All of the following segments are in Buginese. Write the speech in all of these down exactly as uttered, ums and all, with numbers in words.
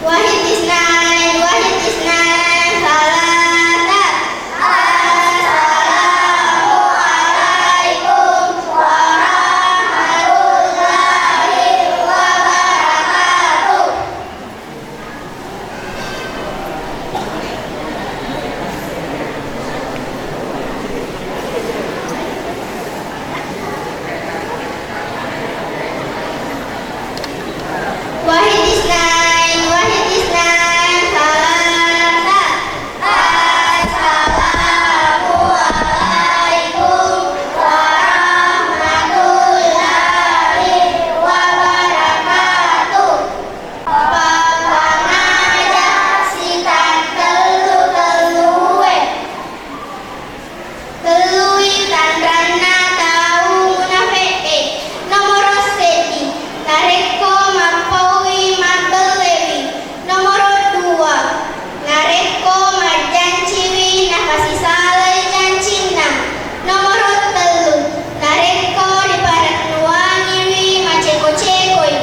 واحد اثنان، واحد اثنان، ثلاثة. السلام عليكم ورحمة الله وبركاته. واحد اثنان، واحد اثنان، ثلاثة. السلام عليكم ورحمة الله وبركاته. Pappangaja sitang tellu-tellue. Tellui tanranna tau munafe'e. Nomoro seddi, narekko mappaui mabbellewi. Nomoro dua, narekko majjanciwi napasisalai jancinna. Nomoro tellu, narekko riparennuangiwi maceko-cekoi.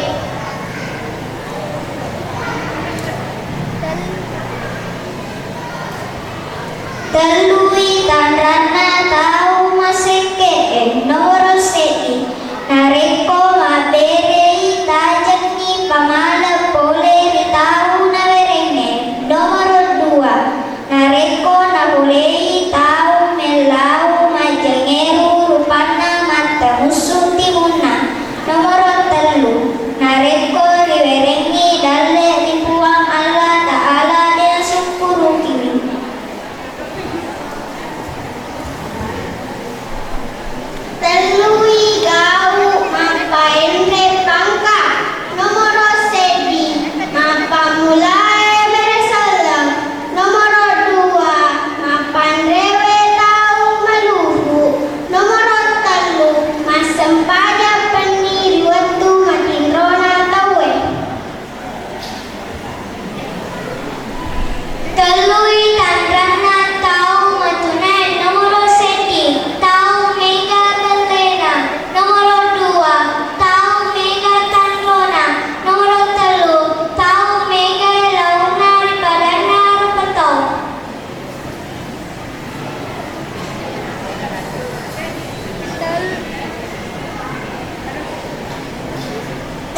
Tellui tanranna tau masekke'e. Nomoro seddi, narekko mabberei tajengngi pamaleng pole ri tau nawerengnge. Nomoro dua, narekko napolei tau mellau majjengeru rupanna mattamussung timunna. Nomoro tellu, narekko riwerengngi dalle ri Puang Allah Ta'ala de nasukkurukiwi. Tellui gau mappaenre pangka. Nomoro seddi, mappammulae bere selleng. Nomoro dua, mappanrewe tau maluhu. Nomoro tellu, massempajang penni ri wettu matinrona tauwe. Tellui tanranna tau matunae. Nomoro seddi, tau mega gellena. Nomoro dua, tau mega tanrona. Nomoro tellu, tau mega launa ri padanna rupa tau.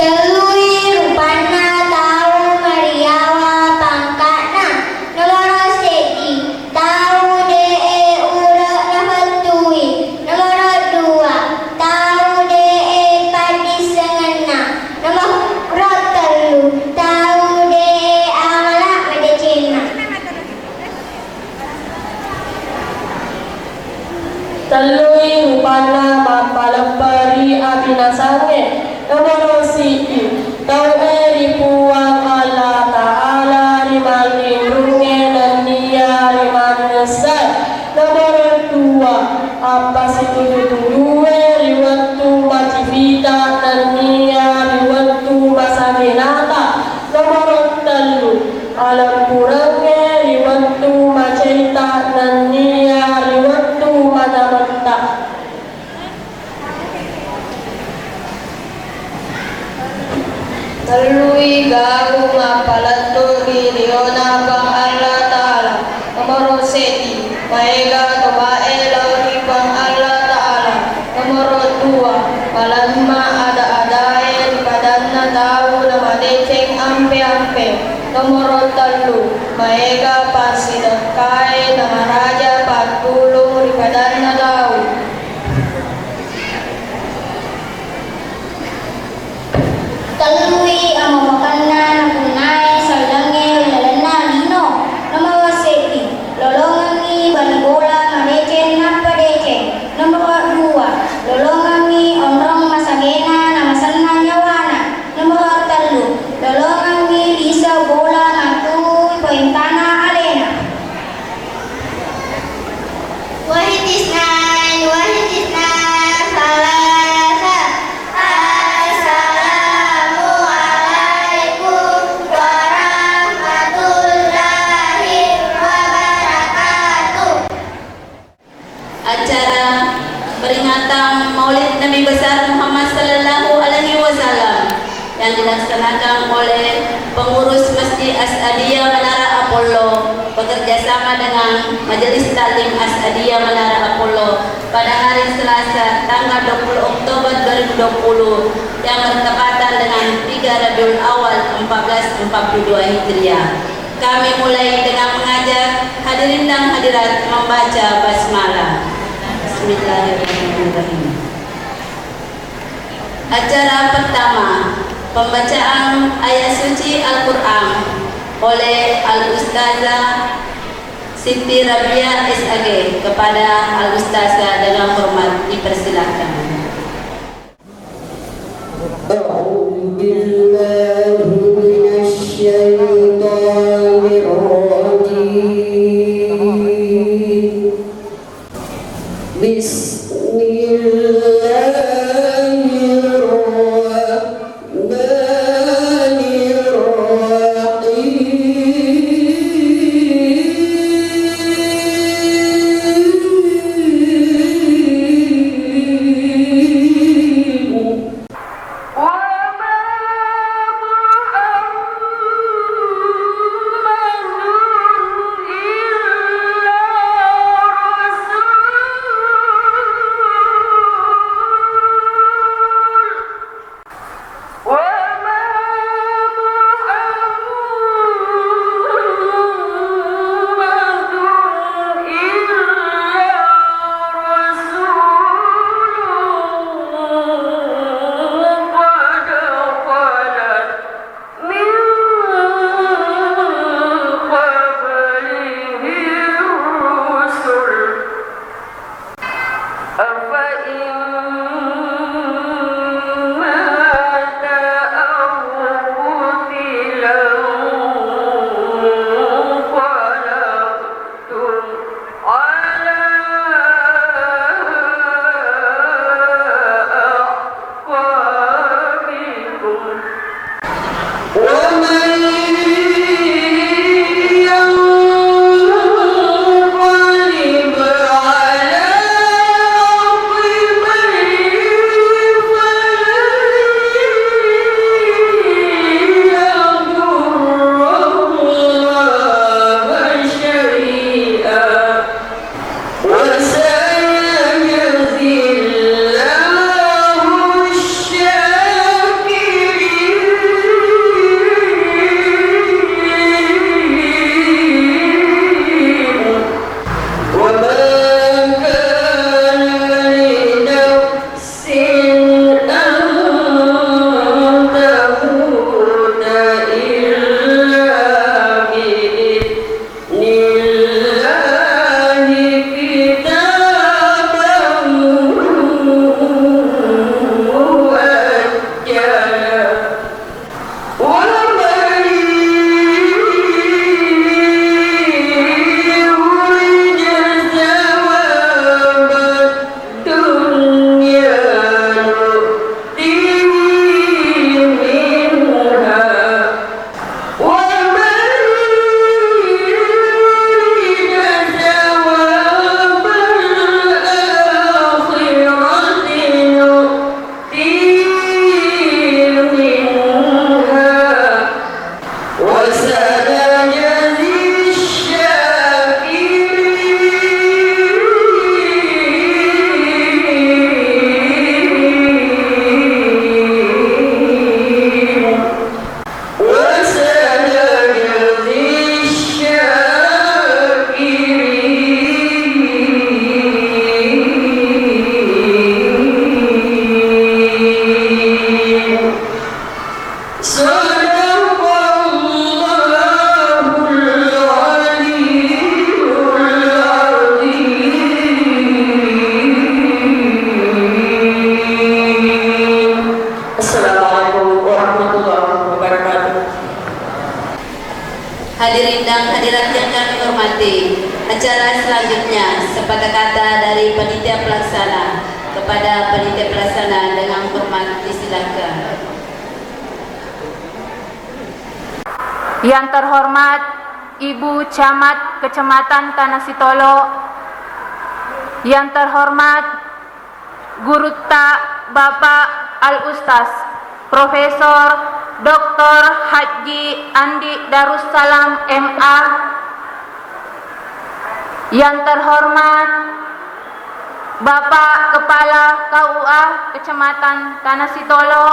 Tellui rupanna tau mariawa pangka'na. Nomoro seddi, tau de'e ure' nafettui. Nomoro dua, tau de'e paddissengenna. Nomoro tellu, tau de'e amala madecenna. Tellui rupanna mappaleppe ri abinasangnge. Nomoro siddi, tauwe ri Puang Allah Ta'ala ri mallinrungnge nennia ri mannessae. Nomoro dua, appasituju-tujue ri wettu macifita nennia ri wettu masagenata. Nomoro tellu, alempurengnge ri wettu macaita nennia ri wettu matametta. Tellui gau mappalettu ri riona Puang Allah Ta'ala. Nomoro seddi, maega tobae lao ri Puang Allah Ta'ala. Nomoro dua, malemma ada-adae ri padanna tau namadeceng ampe-ampe. Nomoro tellu, maega passidekkae namaraja pattulung ri padanna tau. Tellui ammokenna napunnae sellengnge ri lalenna lino. Nomoro seddi, lolongengngi bali bola madeceng nappa deceng. Nomoro dua, lolongengngi onrong masagena namasenna nyawana. Nomoro tellu, lolongengngi lise bola natui pointana alena. واحد اثنان، واحد اثنان، ثلاثة. السلام عليكم ورحمة الله وبركاته. Acara peringatan Maulid Nabi Besar Muhammad Sallallahu Alaihi Wasallam yang dilaksanakan oleh pengurus Masjid As'adiyah Menara Apollo bekerja sama dengan Majelis Taklim As'adiyah Menara Apollo pada hari Selasa tanggal dua puluh Oktober dua ribu dua puluh yang bertepatan dengan tiga Rabiul Awal empat belas empat puluh dua Hijriah. Kami mulai dengan mengajak hadirin dan hadirat membaca basmalah. Bismillahirrahmanirrahim. Acara pertama, pembacaan ayat suci Al-Quran oleh Al-Ustazah Siti Rabiah S A G. Kepada Al-Ustazah dengan hormat dipersilakan. أعوذ بالله من الشيطان الرجيم. بسم الله الرحمن الرحيم. وما محمد إلا رسول. وما محمد إلا رسول قد خلت من قبله الرسل أفإن مات أو قتل انقلبتم على أعقابكم ومن ينقلب على عقبيه فلن يضر الله شيئا وسيجزي الله الشاكرين. وما كان لنفس أن تموت إلا بإذن الله كتابا مؤجلا ومن يرد ثواب الدنيا نؤته منها ومن يرد ثواب الآخرة نؤته منها وسنجزي الشاكرين. وسنجزي الشاكرين. صدق الله العلي العظيم. Assalamualaikum warahmatullahi wabarakatuh. Hadirin dan hadirat yang kami hormati, acara selanjutnya sepatah kata dari panitia pelaksana kepada panitia pelaksana dengan hormat disilakan. Yang terhormat Ibu Camat Kecamatan Tanah Sitolo, yang terhormat Gurutta Bapak Al-Ustaz Profesor Doktor Haji Andi Darussalam, M A, yang terhormat Bapak Kepala K U A Kecamatan Tanah Sitolo,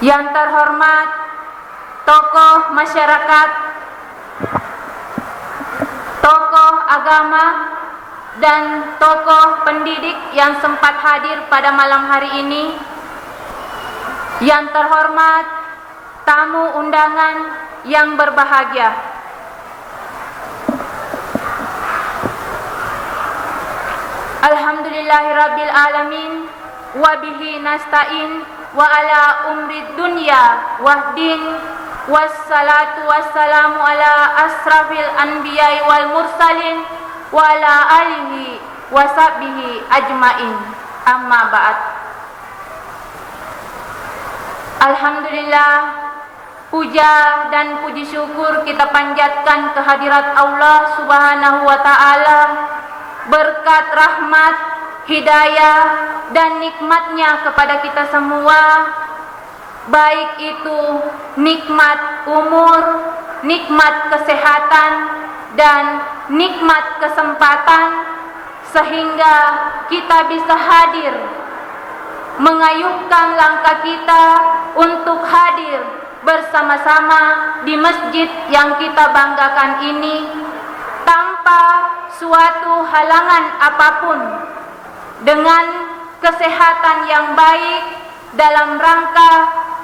yang terhormat tokoh masyarakat, tokoh agama, dan tokoh pendidik yang sempat hadir pada malam hari ini, yang terhormat tamu undangan yang berbahagia. Alhamdulillahirabbil alamin, wa bihi nasta'in, wa ala umrid dunya waddin, wassalatu wassalamu ala asrafil anbiya'i wal mursalin, wa ala alihi wa sahbihi ajmain. Amma ba'd. Alhamdulillah, puja dan puji syukur kita panjatkan kehadirat Allah Subhanahu wa Ta'ala, berkat rahmat, hidayah, dan nikmatnya kepada kita semua, baik itu nikmat umur, nikmat kesehatan, dan nikmat kesempatan, sehingga kita bisa hadir, mengayuhkan langkah kita untuk hadir bersama-sama di masjid yang kita banggakan ini tanpa suatu halangan apapun, dengan kesehatan yang baik dalam rangka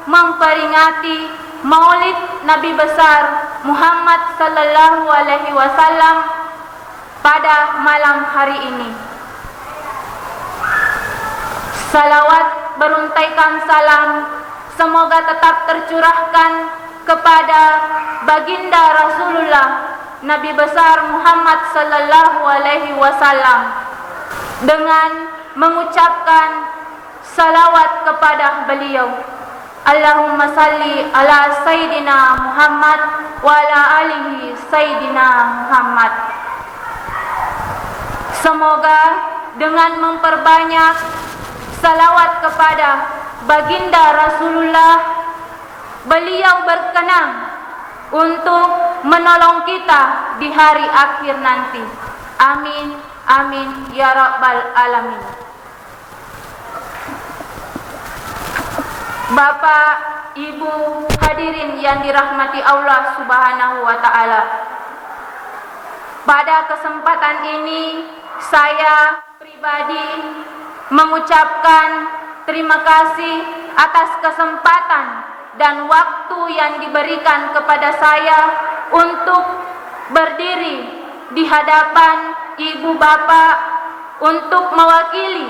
memperingati Maulid Nabi Besar Muhammad sallallahu alaihi wasallam pada malam hari ini. Salawat beruntaikan salam semoga tetap tercurahkan kepada Baginda Rasulullah Nabi Besar Muhammad sallallahu alaihi wasallam dengan mengucapkan salawat kepada beliau. Allahumma salli ala Sayyidina Muhammad wa ala alihi Sayyidina Muhammad. Semoga dengan memperbanyak salawat kepada Baginda Rasulullah, beliau berkenan untuk menolong kita di hari akhir nanti. Amin, amin, ya rabbal alamin. Bapak, Ibu, hadirin yang dirahmati Allah Subhanahu wa Ta'ala. Pada kesempatan ini, saya pribadi mengucapkan terima kasih atas kesempatan dan waktu yang diberikan kepada saya untuk berdiri di hadapan Ibu Bapak untuk mewakili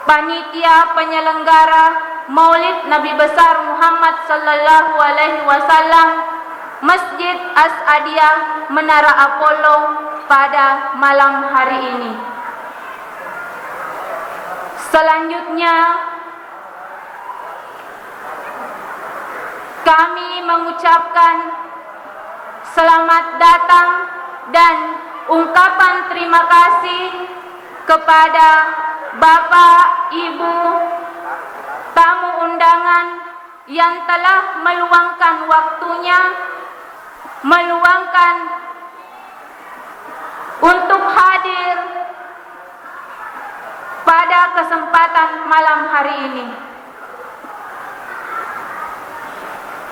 panitia penyelenggara Maulid Nabi Besar Muhammad sallallahu alaihi wasallam Masjid As-Adiyah Menara Apollo pada malam hari ini. Selanjutnya, kami mengucapkan selamat datang dan ungkapan terima kasih kepada Bapak, Ibu, tamu undangan yang telah meluangkan waktunya, meluangkan untuk hadir pada kesempatan malam hari ini.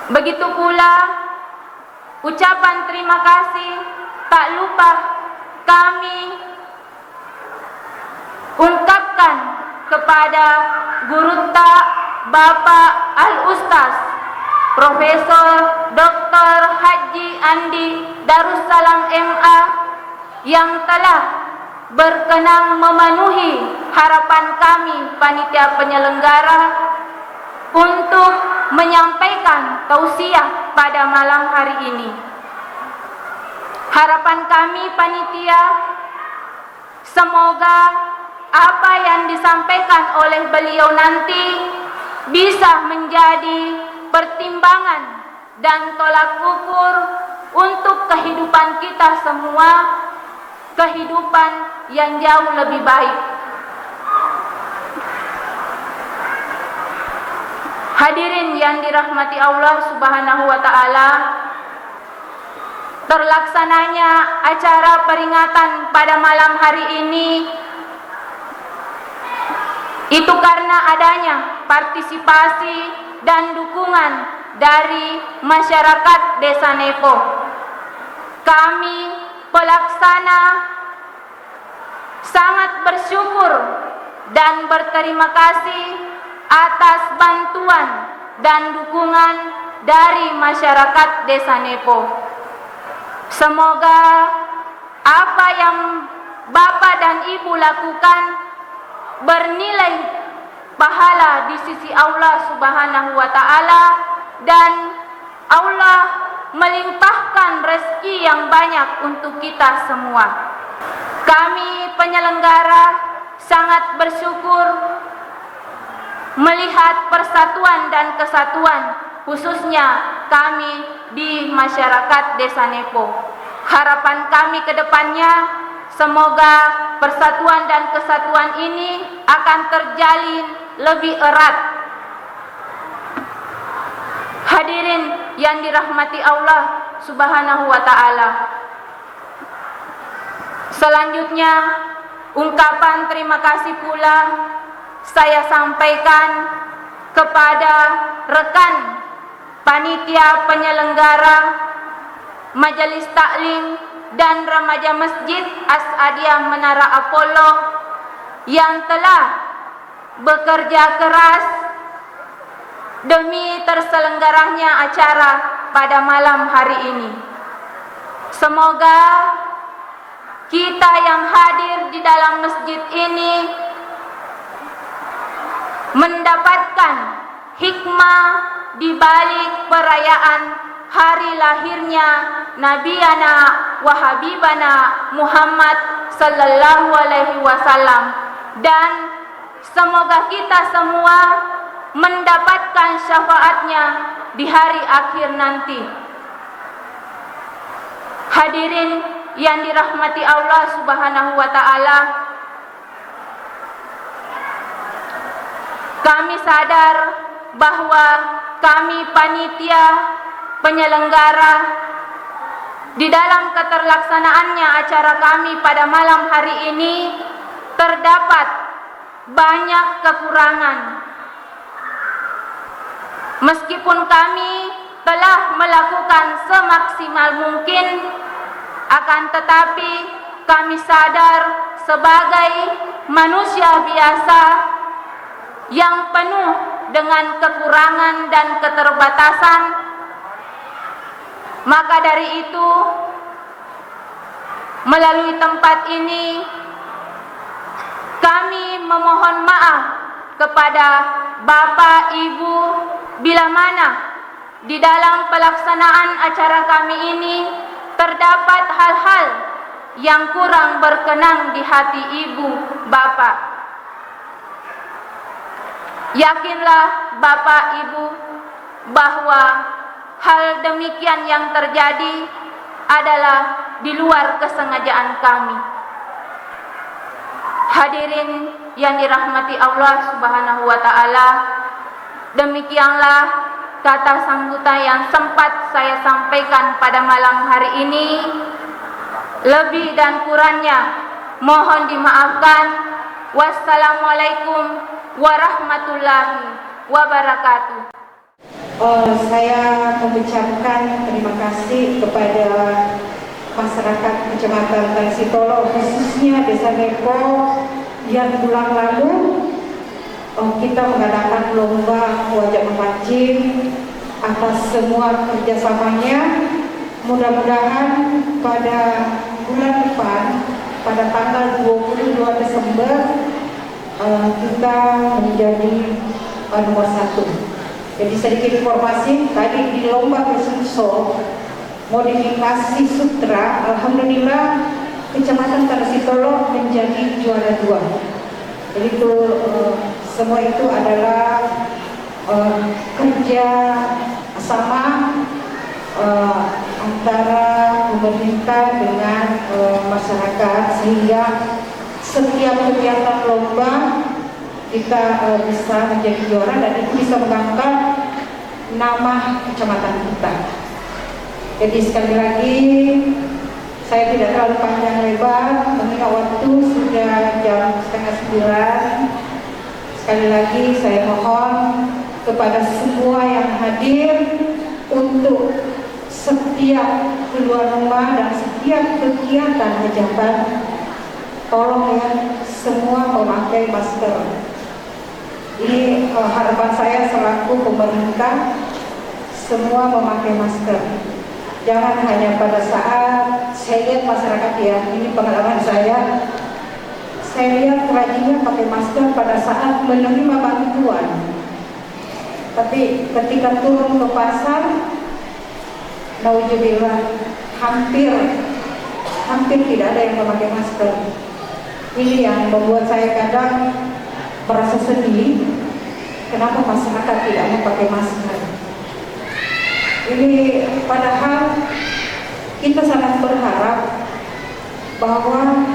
Begitu pula ucapan terima kasih tak lupa kami ungkapkan kepada gurutta, Bapak Al-Ustaz Profesor Doktor Haji Andi Darussalam, M A, yang telah berkenan memenuhi harapan kami panitia penyelenggara untuk menyampaikan tausiah pada malam hari ini. Harapan kami panitia, semoga apa yang disampaikan oleh beliau nanti bisa menjadi pertimbangan dan tolak ukur untuk kehidupan kita semua, kehidupan yang jauh lebih baik. Hadirin yang dirahmati Allah Subhanahu wa Ta'ala, terlaksananya acara peringatan pada malam hari ini itu karena adanya partisipasi dan dukungan dari masyarakat Desa Nepo. Kami pelaksana sangat bersyukur dan berterima kasih atas bantuan dan dukungan dari masyarakat Desa Nepo. Semoga apa yang Bapak dan Ibu lakukan bernilai pahala di sisi Allah Subhanahu wa Ta'ala, dan Allah melimpahkan rezeki yang banyak untuk kita semua. Kami penyelenggara sangat bersyukur melihat persatuan dan kesatuan, khususnya kami di masyarakat Desa Nepo. Harapan kami ke depannya, semoga persatuan dan kesatuan ini akan terjalin lebih erat. Hadirin yang dirahmati Allah Subhanahu wa Ta'ala, selanjutnya, ungkapan terima kasih pula saya sampaikan kepada rekan panitia penyelenggara Majelis Taklim dan Remaja Masjid As-Adiyah Menara Apollo yang telah bekerja keras demi terselenggaranya acara pada malam hari ini. Semoga kita yang hadir di dalam masjid ini mendapatkan hikmah di balik perayaan hari lahirnya Nabiana wa Habibana Muhammad sallallahu alaihi wasallam, dan semoga kita semua mendapatkan syafaatnya di hari akhir nanti. Hadirin yang dirahmati Allah Subhanahu wa Ta'ala, kami sadar bahwa kami panitia penyelenggara, di dalam keterlaksanaannya acara kami pada malam hari ini terdapat banyak kekurangan. Meskipun kami telah melakukan semaksimal mungkin, akan tetapi kami sadar sebagai manusia biasa yang penuh dengan kekurangan dan keterbatasan, maka dari itu, melalui tempat ini, kami memohon maaf kepada Bapak, Ibu, bila mana di dalam pelaksanaan acara kami ini terdapat hal-hal yang kurang berkenan di hati Ibu, Bapak. Yakinlah, Bapak, Ibu, bahwa hal demikian yang terjadi adalah di luar kesengajaan kami. Hadirin yang dirahmati Allah Subhanahu wa Ta'ala, demikianlah kata sambutan yang sempat saya sampaikan pada malam hari ini. Lebih dan kurangnya mohon dimaafkan. Wassalamualaikum warahmatullahi wabarakatuh. Eh, saya mengucapkan terima kasih kepada masyarakat Kecamatan Tangsitolo, khususnya Desa Nepo yang bulan lalu, eh, kita mengadakan lomba wajak memancing. Atas semua kerjasamanya, mudah-mudahan pada bulan depan, pada tanggal dua puluh dua Desember, eh, kita menjadi, eh, nomor satu. Jadi, sedikit informasi, tadi di lomba fashion show, modifikasi sutra, alhamdulillah, Kecamatan Tangsitolo menjadi juara dua. Jadi itu, eh, semua itu adalah, eh, kerja sama, eh, antara pemerintah dengan, eh, masyarakat, sehingga setiap kegiatan lomba kita, eh, bisa menjadi juara dan itu bisa mengangkat nama kecamatan kita. Jadi sekali lagi, saya tidak terlalu panjang lebar, mengingat waktu sudah jam setengah sembilan. Sekali lagi, saya mohon kepada semua yang hadir untuk setiap keluar rumah dan setiap kegiatan hajatan, tolong ya, semua memakai masker. Ini, eh, harapan saya selaku pemerintah, semua memakai masker. Jangan hanya pada saat saya lihat masyarakat ya, ini pengalaman saya, saya lihat rajinnya pakai masker pada saat menerima bantuan. Tapi ketika turun ke pasar, nauzubillah, hampir, hampir tidak ada yang memakai masker. Ini yang membuat saya kadang merasa sedih, kenapa masyarakat tidak mau pakai masker. Ini padahal kita sangat berharap bahwa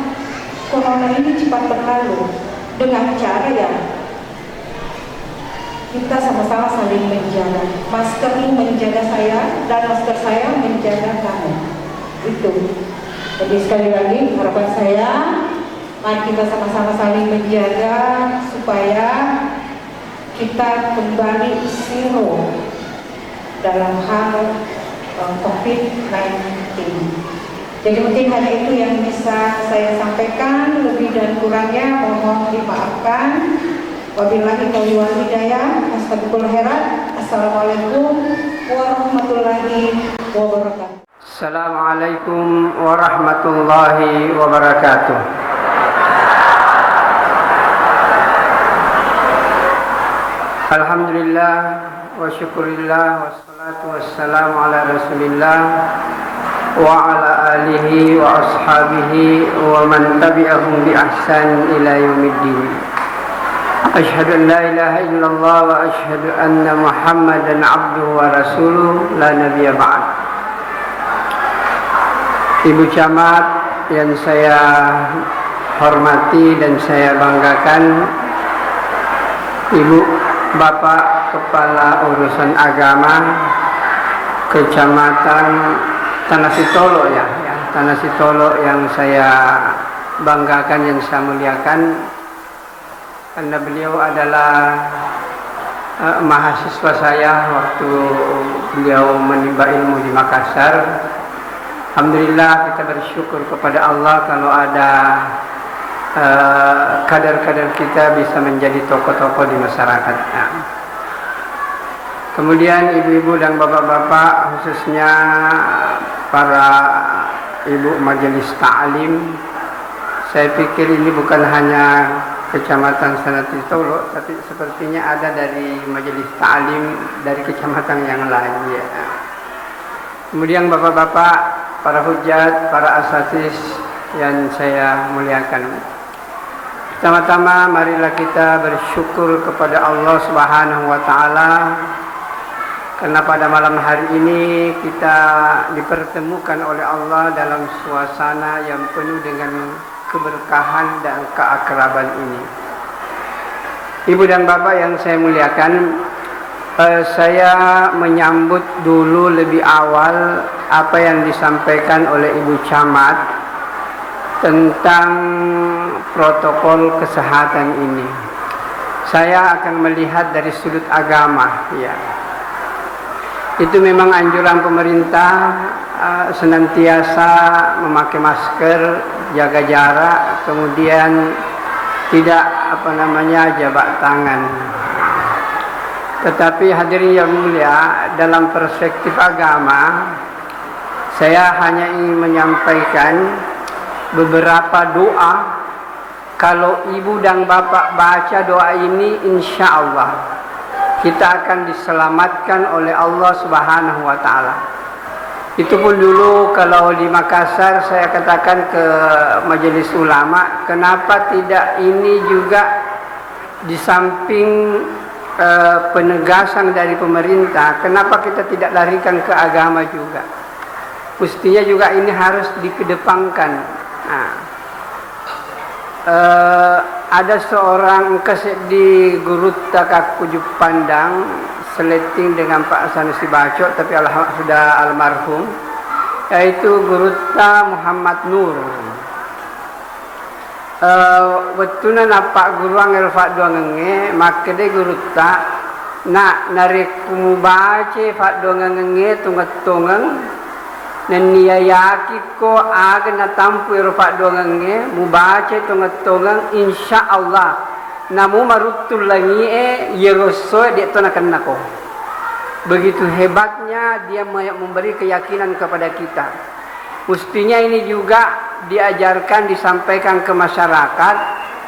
corona ini cepat berlalu dengan cara ya kita sama-sama saling menjaga. Maskermu menjaga saya dan masker saya menjaga kamu. Itu. Jadi sekali lagi harapan saya, mari kita sama-sama saling menjaga supaya kita kembali zero dalam hal, eh, covid sembilan belas. Jadi mungkin hanya itu yang bisa saya sampaikan, lebih dan kurangnya mohon dimaafkan. Wabillahi taufiq wal hidayah. Astagfirullah khairat. Assalamualaikum warahmatullahi wabarakatuh. Assalamualaikum warahmatullahi wabarakatuh. Alhamdulillah, wa syukurillah, wassalatu wassalamu ala Rasulillah, wa ala alihi wa ashabihi wa man tabi'ahum bi ihsan ila yaumiddin. Asyhadu an la ilaha illallah wa asyhadu anna Muhammadan abduhu wa rasuluh, la nabiyya ba'd. Ibu Camat yang saya hormati dan saya banggakan, Ibu Bapak Kepala Urusan Agama Kecamatan Tanah Sitolo, ya, ya, Tanah Sitolo yang saya banggakan, yang saya muliakan, karena beliau adalah, eh, mahasiswa saya waktu beliau menimba ilmu di Makassar. Alhamdulillah, kita bersyukur kepada Allah kalau ada, eh, kader-kader kita bisa menjadi tokoh-tokoh di masyarakat. Nah, kemudian ibu-ibu dan bapak-bapak, khususnya para ibu majelis taklim, saya pikir ini bukan hanya Kecamatan Tanah Sitolo, tapi sepertinya ada dari majelis taklim dari kecamatan yang lain, ya. Kemudian bapak-bapak, para hujat, para asatiz yang saya muliakan. Pertama-tama, marilah kita bersyukur kepada Allah Subhanahu wa Ta'ala, karena pada malam hari ini kita dipertemukan oleh Allah dalam suasana yang penuh dengan keberkahan dan keakraban ini. Ibu dan Bapak yang saya muliakan, eh, saya menyambut dulu lebih awal apa yang disampaikan oleh Ibu Camat tentang protokol kesehatan ini. Saya akan melihat dari sudut agama, ya. Itu memang anjuran pemerintah, eh, senantiasa memakai masker, jaga jarak, kemudian tidak, apa namanya, jabat tangan. Tetapi hadirin yang mulia, dalam perspektif agama, saya hanya ingin menyampaikan beberapa doa. Kalau ibu dan bapak baca doa ini, insya Allah kita akan diselamatkan oleh Allah Subhanahu wa Ta'ala. Itu pun dulu kalau di Makassar saya katakan ke majelis ulama, kenapa tidak ini juga di samping, eh, penegasan dari pemerintah, kenapa kita tidak larikan ke agama juga? Mestinya juga ini harus dikedepankan. Nah, eh, Ada seorang, engka seddi gurutta kakku Juppandang, seletting dengan Pak Sanusi Bacok, tapi alha-, sudah almarhum, yaitu gurutta Muhammad Nur. Eh, wettuna nappagguruang ero fadduangengnge, makkedai gurutta, "Nak, narekko mubace fadduangengnge tongeng-tongeng, nennia yakikko aga natampu ero fadduangengnge, mubace tongeng-tongeng, insya Allah, namo maruttung langie, yero essoe de'to nakennako." Begitu hebatnya dia me-, memberi keyakinan kepada kita. Mestinya ini juga diajarkan, disampaikan ke masyarakat,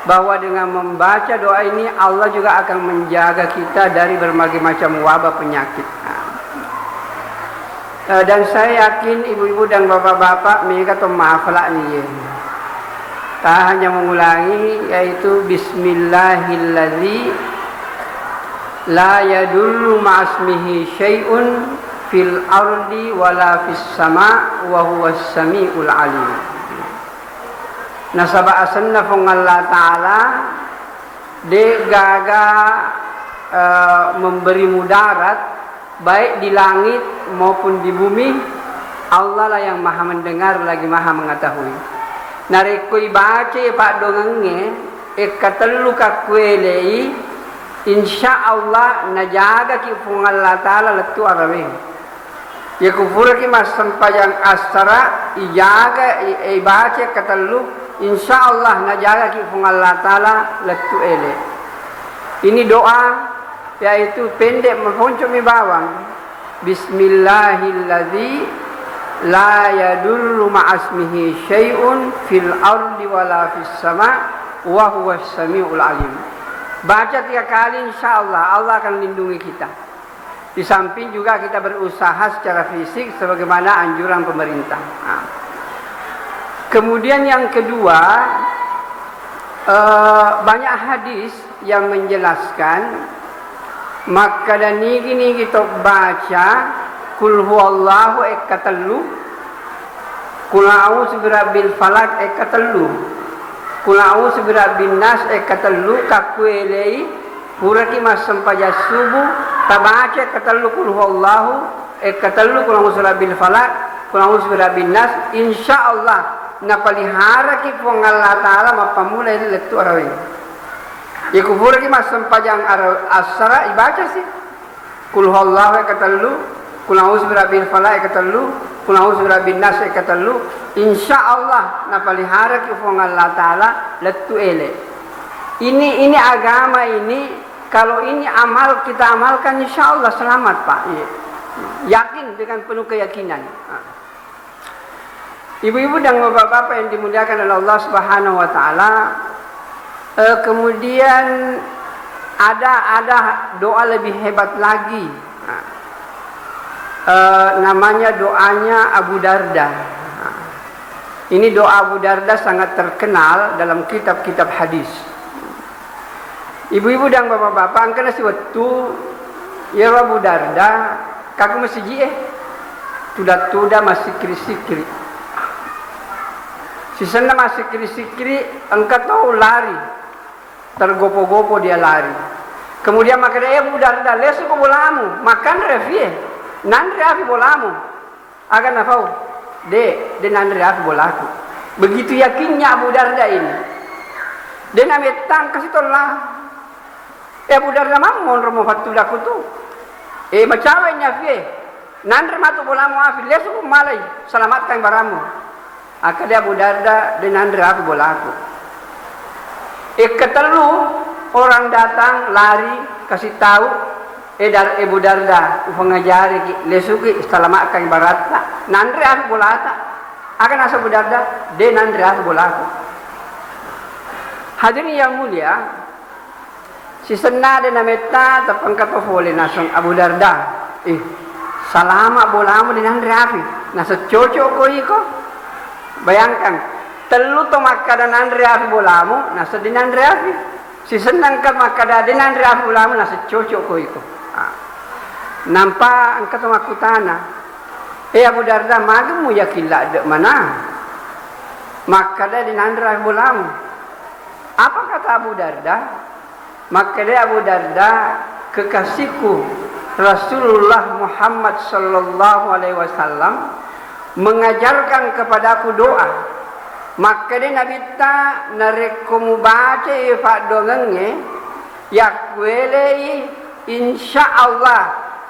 bahwa dengan membaca doa ini, Allah juga akan menjaga kita dari berbagai macam wabah penyakit. Eh, dan saya yakin ibu-ibu dan bapak-bapak mega to mafala ni ye. Tak hanya mengulangi, yaitu Bismillahilladzi la yadurru ma'asmihi syai'un fil ardi wala fis sama wa huwas samiul alim. Nasaba asenna Puang Allah Ta'ala de gaga, eh, memberi mudarat, baik di langit maupun di bumi, Allah lah yang maha mendengar lagi maha mengetahui. Narekko ibaca paddoangengnge, ekkatellu kakkuelei, insya Allah najagaki Puang Allah Ta'ala lettu araweng. Yakufuraki massempajang assara, ijaga, i-, ibaca ekkatellu, insya Allah najagaki Puang Allah Ta'ala lettu ele. Ini doa, yaitu pendek maponcomi bawang. Bismillahilladzi la yadurru ma'asmihi syai'un fil ardi wala fis sama wa huwas samiul alim. Baca tiga kali, insya Allah, Allah akan lindungi kita. Di samping juga kita berusaha secara fisik sebagaimana anjuran pemerintah. Nah. Kemudian yang kedua, eh, banyak hadis yang menjelaskan, makkeda nigi-nigi to baca Qul huwallahu ekkatellu, Qul a'udzu birabbil falaq ekkatellu, Qul a'udzu birabbin nas ekkatellu, kakkuelei puraki massempajang subuh, tabaca ekkatellu Qul huwallahu, ekkatellu Qul a'udzu birabbil falaq, Qul a'udzu birabbin nas, insya Allah napaliharaki Puang Allah Ta'ala mappammula ri lettu araweng. Yakufuraki massempajang ara-, assara, ibaca si Qul huwallahu ekkatellu, Qul a'udzu birabbil falaq ekkatellu, Qul a'udzu birabbin nas ekkatellu, insya Allah napaliharaki Puang Allah Ta'ala lettu ele. Ini, ini agama ini, kalau ini amal kita amalkan, insya Allah selamat, Pak. Iya. Yakin, dengan penuh keyakinan. Ibu-ibu dan bapak-bapak yang dimuliakan oleh Allah Subhanahu wa Ta'ala, eh, kemudian ada, ada doa lebih hebat lagi. Nah, eh, namanya doanya Abu Darda. Nah, ini doa Abu Darda sangat terkenal dalam kitab-kitab hadis. Ibu-ibu dan bapak-bapak, engkana siwettu, iyaro Abu Darda, kaku masiji'e, tuda-tuda massikkiri-sikkiri. Sisenna massikkiri-sikkiri, engka tau lari, tergopo-gopo dia lari. Kemudian makkeda, "Eh, Abu Darda, lesuko bolamu, makkanre afie, nanre afi bolamu." Aga nafau? De, de nanre afi bolaku. Begitu yakinnya Abu Darda ini. De namettang kasi tolla. Eh, Abu Darda, mammonro mo fattudaku tu. Eh, macawe nyafi e. Nanre matu bolamu afi, lesu malai, selamatkan baramu. Akkeda Abu Darda, de nanre afi bolaku. Ekkatellu orang datang lari, kasih tahu, "Eh, Dar-, Abu Darda, upangajariki, lesuki, selamatkan baratta, nanre afi bolata." Aga naseng Abu Darda, "De nanre afi bolaku." Hadirin yang mulia, sisenna de nametta, tappa engka to fole naseng Abu Darda, "Eh, salama bolamu, de nanre afi." Naseng, "Cocok ko iko." Bayangkan, tellu to makkada nanre afi bolamu, naseng de nanre afi. Sisenna engka makkada de nanre afi bolamu, naseng cocok ko iko. Ah. Nampa engka to makkutana, "Eh, Abu Darda, magi muyakin ladde mana makkada de nanre afi bolamu?" Apa kata Abu Darda? Makkeda Abu Darda, "Kekasihku Rasulullah Muhammad sallallahu alaihi wasallam mengajarkan kepadaku doa." Makkeda Nabitta, "Narekko mubacai fadduangengnge, yakkuelei, insya Allah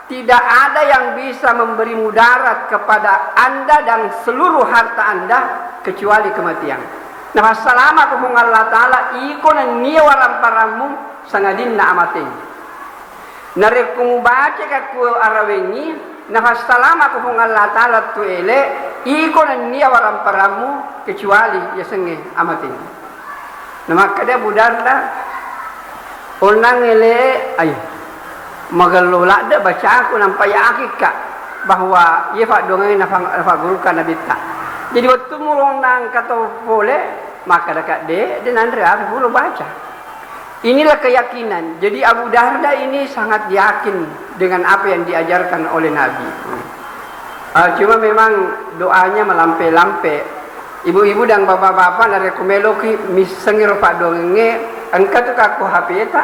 tidak ada yang bisa memberi mudarat kepada Anda dan seluruh harta Anda kecuali kematian." Nafassalamako Puang Allah Ta'ala, iko nennia waramparammu sangadinna amateng. Narekko mubacaka ku arawengngi, nafassalamako Puang Allah Ta'ala tu ele, iko nennia waramparammu kecuali yasengnge amateng. Namakkeda Abu Darda, onnang ele, ai, magello ladde bacaku nampa yakikka bahwa iya fadduangengnge nafa-, nafagguruka Nabitta. Jadi wettu muronnang kato pole, makkadaka de, de nanre apa pura baca. Inilah keyakinan. Jadi Abu Darda ini sangat yakin dengan apa yang diajarkan oleh Nabi. Ah, cuma memang doanya melampe-lampe. Ibu-ibu dan bapak-bapak, narekko meloki missengi ro fadduangengnge, engka tu kakko H P ta.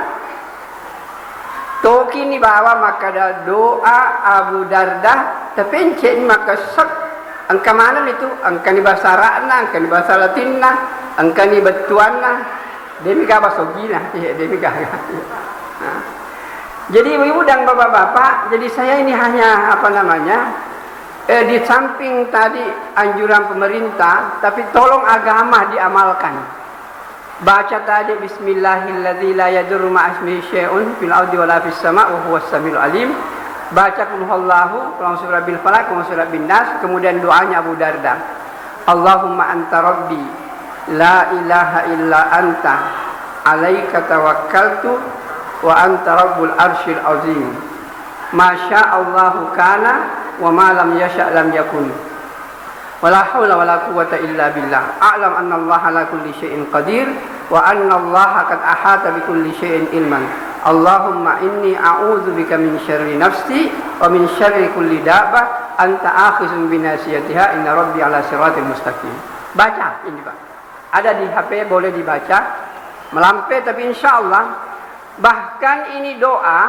Tokini bawa makkada doa Abu Darda, tapencetni makkasek. Engka maneng itu, engkani bahasa Arabna, engkani bahasa Latinna, engkani bettuanna. Demi gaba sogina, iya, demi gaga. Nah. Jadi ibu-ibu dan bapak-bapak, jadi saya ini hanya, apa namanya, eh, di samping tadi anjuran pemerintah, tapi tolong agama diamalkan. Baca tadi, "Bismillahilladzi la yadurru ma'asmihi syai'un fil ardi wala fis sama wa huwas samiul alim." Baca Qul huwallahu, Qul a'udzu birabbil falaq, Qul a'udzu birabbin nas, kemudian doanya Abu Darda. Allahumma anta rabbi, la ilaha illa anta, alaika tawakkaltu, wa anta rabbul arsyil azim. Ma sya Allahu kana, wa ma lam yasya lam yakun. Wa la haula wa la quwwata illa billah. A'lam anna Allah ala kulli syai'in qadir, wa anna Allah qad ahata bi kulli syai'in ilman. Allahumma inni a'udzu bika min syarri nafsi, wa min syarri kulli dabbah, anta akhizun binasiyatiha, inna rabbi ala siratil mustaqim. Baca ini, Pak. Ada di H P, boleh dibaca. Melampe, tapi insya Allah. Bahkan ini doa,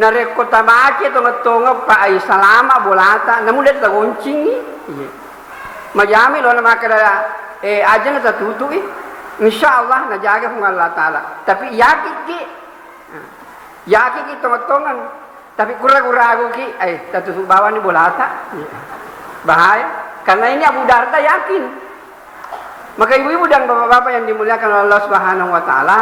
narekko tabaca tongeng-tongeng, Pak, ai salama bolata, namu de tagoncingi. Iya. Majami lo na makkeda, eh, aja na tatutui. Insya Allah najaga Puang Allah Ta'ala. Tapi yakin ki, yakin ki tongeng-tongeng. Tapi ku ragu-ragu ki, eh, tatusu bawani bolata. Iya. Bahaya. Karena ini Abu Darda yakin. Maka ibu-ibu dan bapak-bapak yang dimuliakan oleh Allah Subhanahu wa Ta'ala,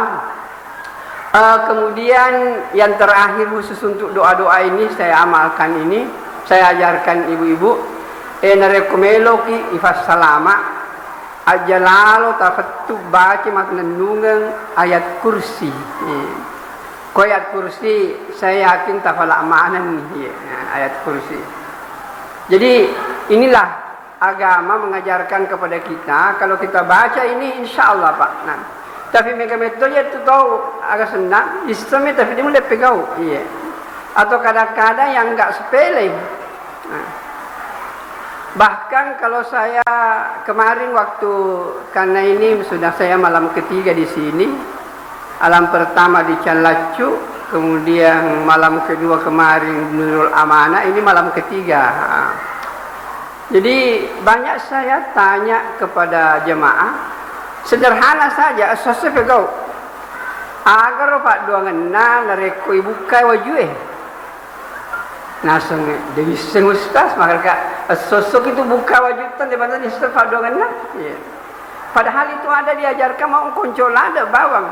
eh, kemudian yang terakhir khusus untuk doa-doa ini, saya amalkan ini, saya ajarkan ibu-ibu, eh, narekko meloki ifassalama, aja lalo tafettu baca matenennungeng ayat kursi. Eh. Ko ayat kursi, saya yakin tafala maneng, iya, ayat kursi. Jadi, inilah agama mengajarkan kepada kita, kalau kita baca ini, insya Allah, Pak. Nah, tapi mega metto ya tu tahu agak senang, Islam tapi dia mulai pegau, iya. Atau kadang-kadang yang nggak sepele. Nah, bahkan kalau saya kemarin waktu, karena ini sudah saya malam ketiga di sini, alam pertama di Callaccu, kemudian malam kedua kemarin Nurul Amanah, ini malam ketiga. Jadi banyak saya tanya kepada jemaah, sederhana saja, esso-esso pegau. Agaro paddoangenna narekko ibukkai wajue. Naseng, de wisseng Ustaz, maka esso-esso itu buka wajutta, de bantani Ustaz paddoangenna. Iya. Padahal itu ada diajarkan mau konco lada bawang.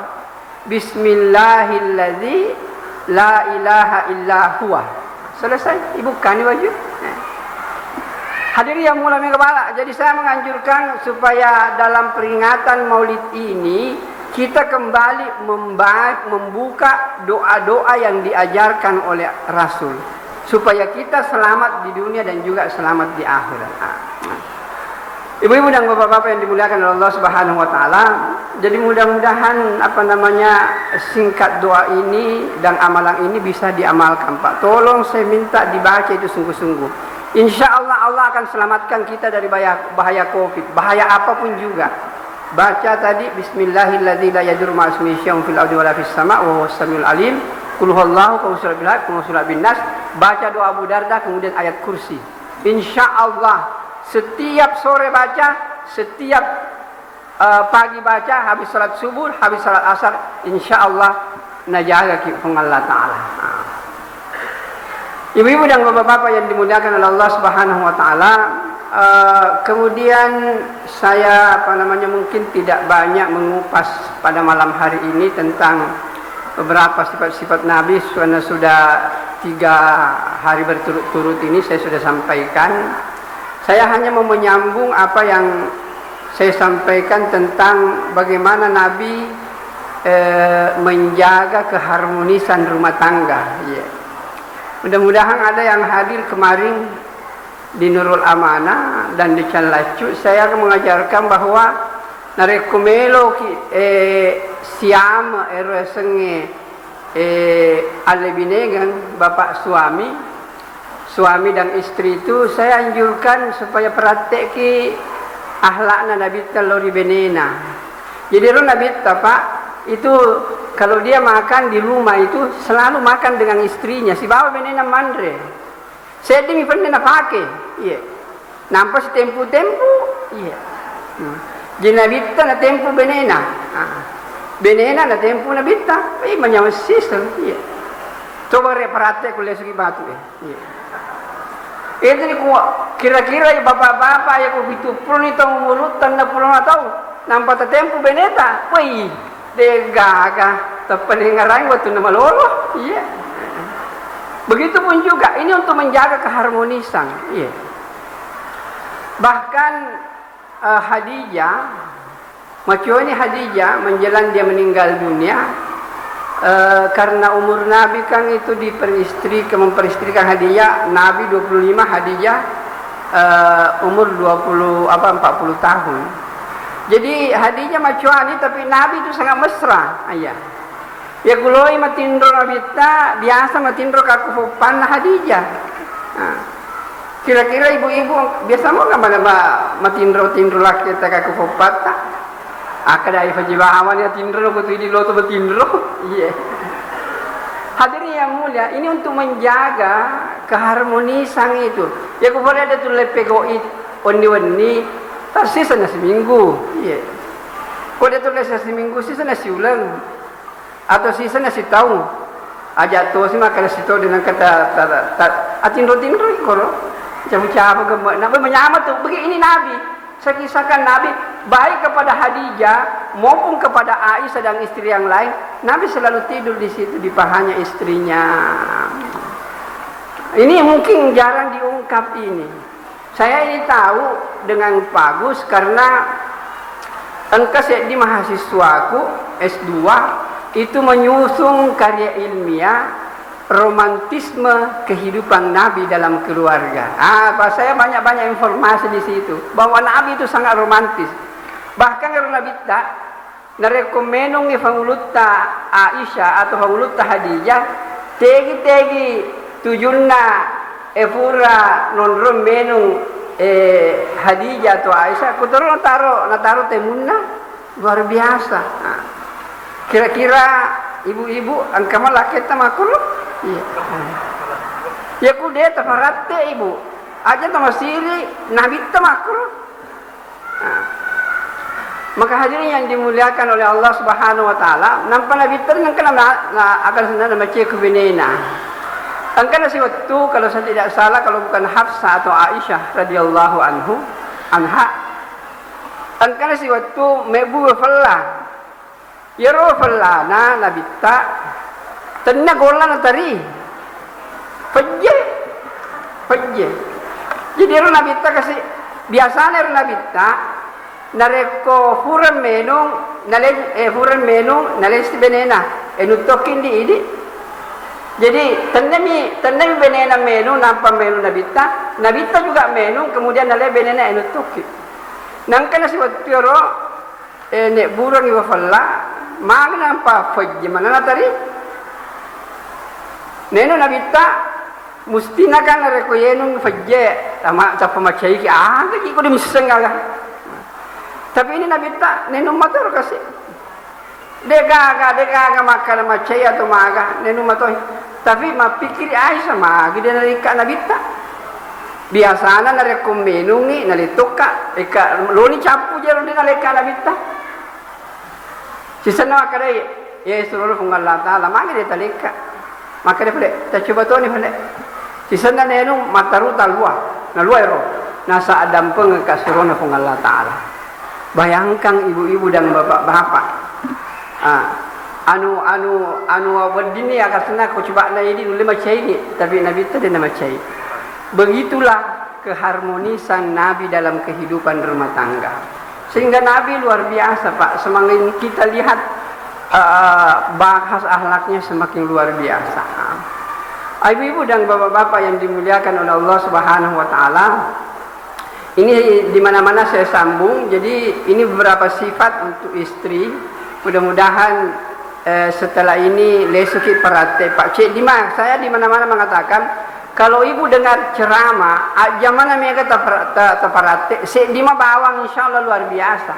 Bismillahilladzi la ilaha illa huwa. Selesai, ibukkani waju. Hadirin yang mulia kepala, jadi saya menganjurkan supaya dalam peringatan Maulid ini kita kembali memba-, membuka doa-doa yang diajarkan oleh Rasul supaya kita selamat di dunia dan juga selamat di akhirat. Ibu-ibu dan bapak-bapak yang dimuliakan oleh Allah Subhanahu wa Ta'ala, jadi mudah-mudahan, apa namanya, singkat doa ini dan amalan ini bisa diamalkan, Pak. Tolong saya minta dibaca itu sungguh-sungguh. Insya Allah, Allah akan selamatkan kita dari bahaya, bahaya covid, bahaya apapun juga. Baca tadi, "Bismillahilladzi la yadurru ma'asmihi syai'un fil ardi wala fis sama', wa huwas samiul alim." Qul huwallahu, qul a'udzu birabbil falaq, qul a'udzu birabbin nas. Baca doa Abu Darda, kemudian ayat kursi. Insya Allah, setiap sore baca, setiap, eh, pagi baca, habis salat subuh, habis salat asar, insya Allah najagaki Puang Allah Ta'ala. Nah. Ibu-ibu dan bapak-bapak yang dimuliakan oleh Allah Subhanahu wa Ta'ala, eh, kemudian saya, apa namanya, mungkin tidak banyak mengupas pada malam hari ini tentang beberapa sifat-sifat Nabi, karena sudah tiga hari berturut-turut ini saya sudah sampaikan. Saya hanya mau menyambung apa yang saya sampaikan tentang bagaimana Nabi, eh, menjaga keharmonisan rumah tangga. Iya. Mudah-mudahan ada yang hadir kemarin di Nurul Amanah dan di Callaccu, saya akan mengajarkan bahwa narekko meloki, eh, siame ero yasengnge, eh, allebinengeng, bapak suami, suami dan istri itu, saya anjurkan supaya peratteki akhlakna Nabitta lao ri benena. Jadi ero Nabitta, Pak, itu kalau dia makan di rumah itu selalu makan dengan istrinya, sibawa benena manre. Seddimi penne napake, iya. Nampa sitempu-tempu, iya. Hmm. Jadi Nabitta natempu benena. Ah. Benena natempu Nabitta. Eh, manyameng siseng, iya. Coba re peratte kulle sugi batu, eh. Iya. Itu ni ku kira-kira ya bapak-bapak ya ku pitu puluh ni taung umurutta, enneng puluh lima taung. Nampa tatempu beneta. Woi. De'gaga, tappa nengngerangi wettunna malolo. Iya. Begitupun juga, ini untuk menjaga keharmonisan. Iya. Bahkan, eh, Khadijah, macoani Khadijah menjelang dia meninggal dunia, eh, karena umur Nabi kan itu diperistri-, memperistrikan Khadijah, Nabi dua puluh lima, Khadijah, eh, umur dua puluh, apa, empat puluh tahun. Jadi Khadijah macoani, tapi Nabi itu sangat mesra. Iya. Ya kuloi matinro Nabitta, biasa matinro kaku foppanna Khadijah. Nah, kira-kira ibu-ibu biasa mo nggak mana ma-, matinro-tinro lakketta kaku foppatta? Akkeda, "Ai, fajibawa mani atinro, ko tu idi loto matinro." Iya. Hadirin yang mulia, ini untuk menjaga keharmonisan itu. Ya, ko pole ada tu leppe goi wenni-wenni, tar siseng na siminggu. Iya. Ko ada tu leppe siminggu, siseng na siuleng. Atau siseng na sitaung. Aja tosi makkeda sitaung dengan kata, ta-, ta-, atinro-tinro ikoro. Cabu-cabu gemme'na, be, manyameng tu. Begini Nabi. Saya kisahkan Nabi, baik kepada Khadijah maupun kepada Aisyah dan istri yang lain, Nabi selalu tidur di situ, di pahanya istrinya. Ini mungkin jarang diungkap ini. Saya ini tahu dengan bagus karena engka seddi mahasiswaku S dua itu menyusung karya ilmiah romantisme kehidupan Nabi dalam keluarga. Ah, Pak, saya banyak-banyak informasi di situ bahwa Nabi itu sangat romantis. Bahkan kalau Nabi tak, narekko menungngi fangulutta Aisyah atau fangulutta Khadijah, tegi-tegi tujunna, eh, fura nonrong menung, eh, Khadijah atau Aisyah, kutoro nataro, nataro temunna. Luar biasa. Nah, kira-kira ibu-ibu engka mala lakketta makkuro? Iya. Ya ku de' taparatte, Ibu. Aja tamasiri Nabitta makkuro. Nah, maka hadirin yang dimuliakan oleh Allah Subhanahu wa Ta'ala, nampa Nabitta engka na, na, akan senna na macekku benena. Engka na siwettu, kalau saya tidak salah, kalau bukan Hafsah atau Aisyah radhiyallahu anhu, anha, engkana siwettu mebbu fella. Iyaro fellana Nabitta tenna golla natari. Pejje. Pejje. Jadi ero Nabitta kasi, biasana ero Nabitta narekko fureng menung, nale-, eh, fureng menung, nalesi benena, eh, nuttokki ndi idi. Jadi, tennemi, tennemi benena menung, nampa menung Nabitta, Nabitta juga menung, kemudian nale benena, eh, nuttokki. Nangka nasiwettu ero, eh, nebburengngi wafella, magi nampa fejje manana tari. Neno Nabitta, mustina kan narekko yenung fejje, tama, tappa macaiki, aga ji ko dimisseng aga. Tapi ini Nabitta nenung matoro kasi. Degaga, degaga makkada macai atau maga, nenung matoi. Tapi mappikiri Aisyah, magi de nalikka Nabitta. Biasana narekko menungi, nalittokka, eka loni cappu jero de nalekka Nabitta. Sisenna makkadai, "Ye, surona Puang Allah Ta'ala, magi de talekka?" Makkeda pale, "Tacoba toni pale." Sisenna nenung mattaru talua, nalua ero, nasa addampengekka surona Puang Allah Ta'ala. Bayangkang ibu-ibu dan bapak-bapak. Ah, anu, anu, anu weddinni aga senna ko coba'na idi nulle macaini, tapi Nabitta de namacai. Begitulah keharmonisan Nabi dalam kehidupan rumah tangga. Sehingga Nabi luar biasa, Pak. Semakin kita lihat, eh, bahas akhlaknya semakin luar biasa. Ah, ibu-ibu dan bapak-bapak yang dimuliakan oleh Allah Subhanahu wa Ta'ala, ini di mana-mana saya sambung. Jadi, ini beberapa sifat untuk istri. Mudah-mudahan, eh, setelah ini lesuki parate, Pak. Cek Dima, saya di mana-mana mengatakan, kalau ibu dengar ceramah, aja mana mega tapara-, ta-, taparate, Cek Dima bawang, insya Allah luar biasa.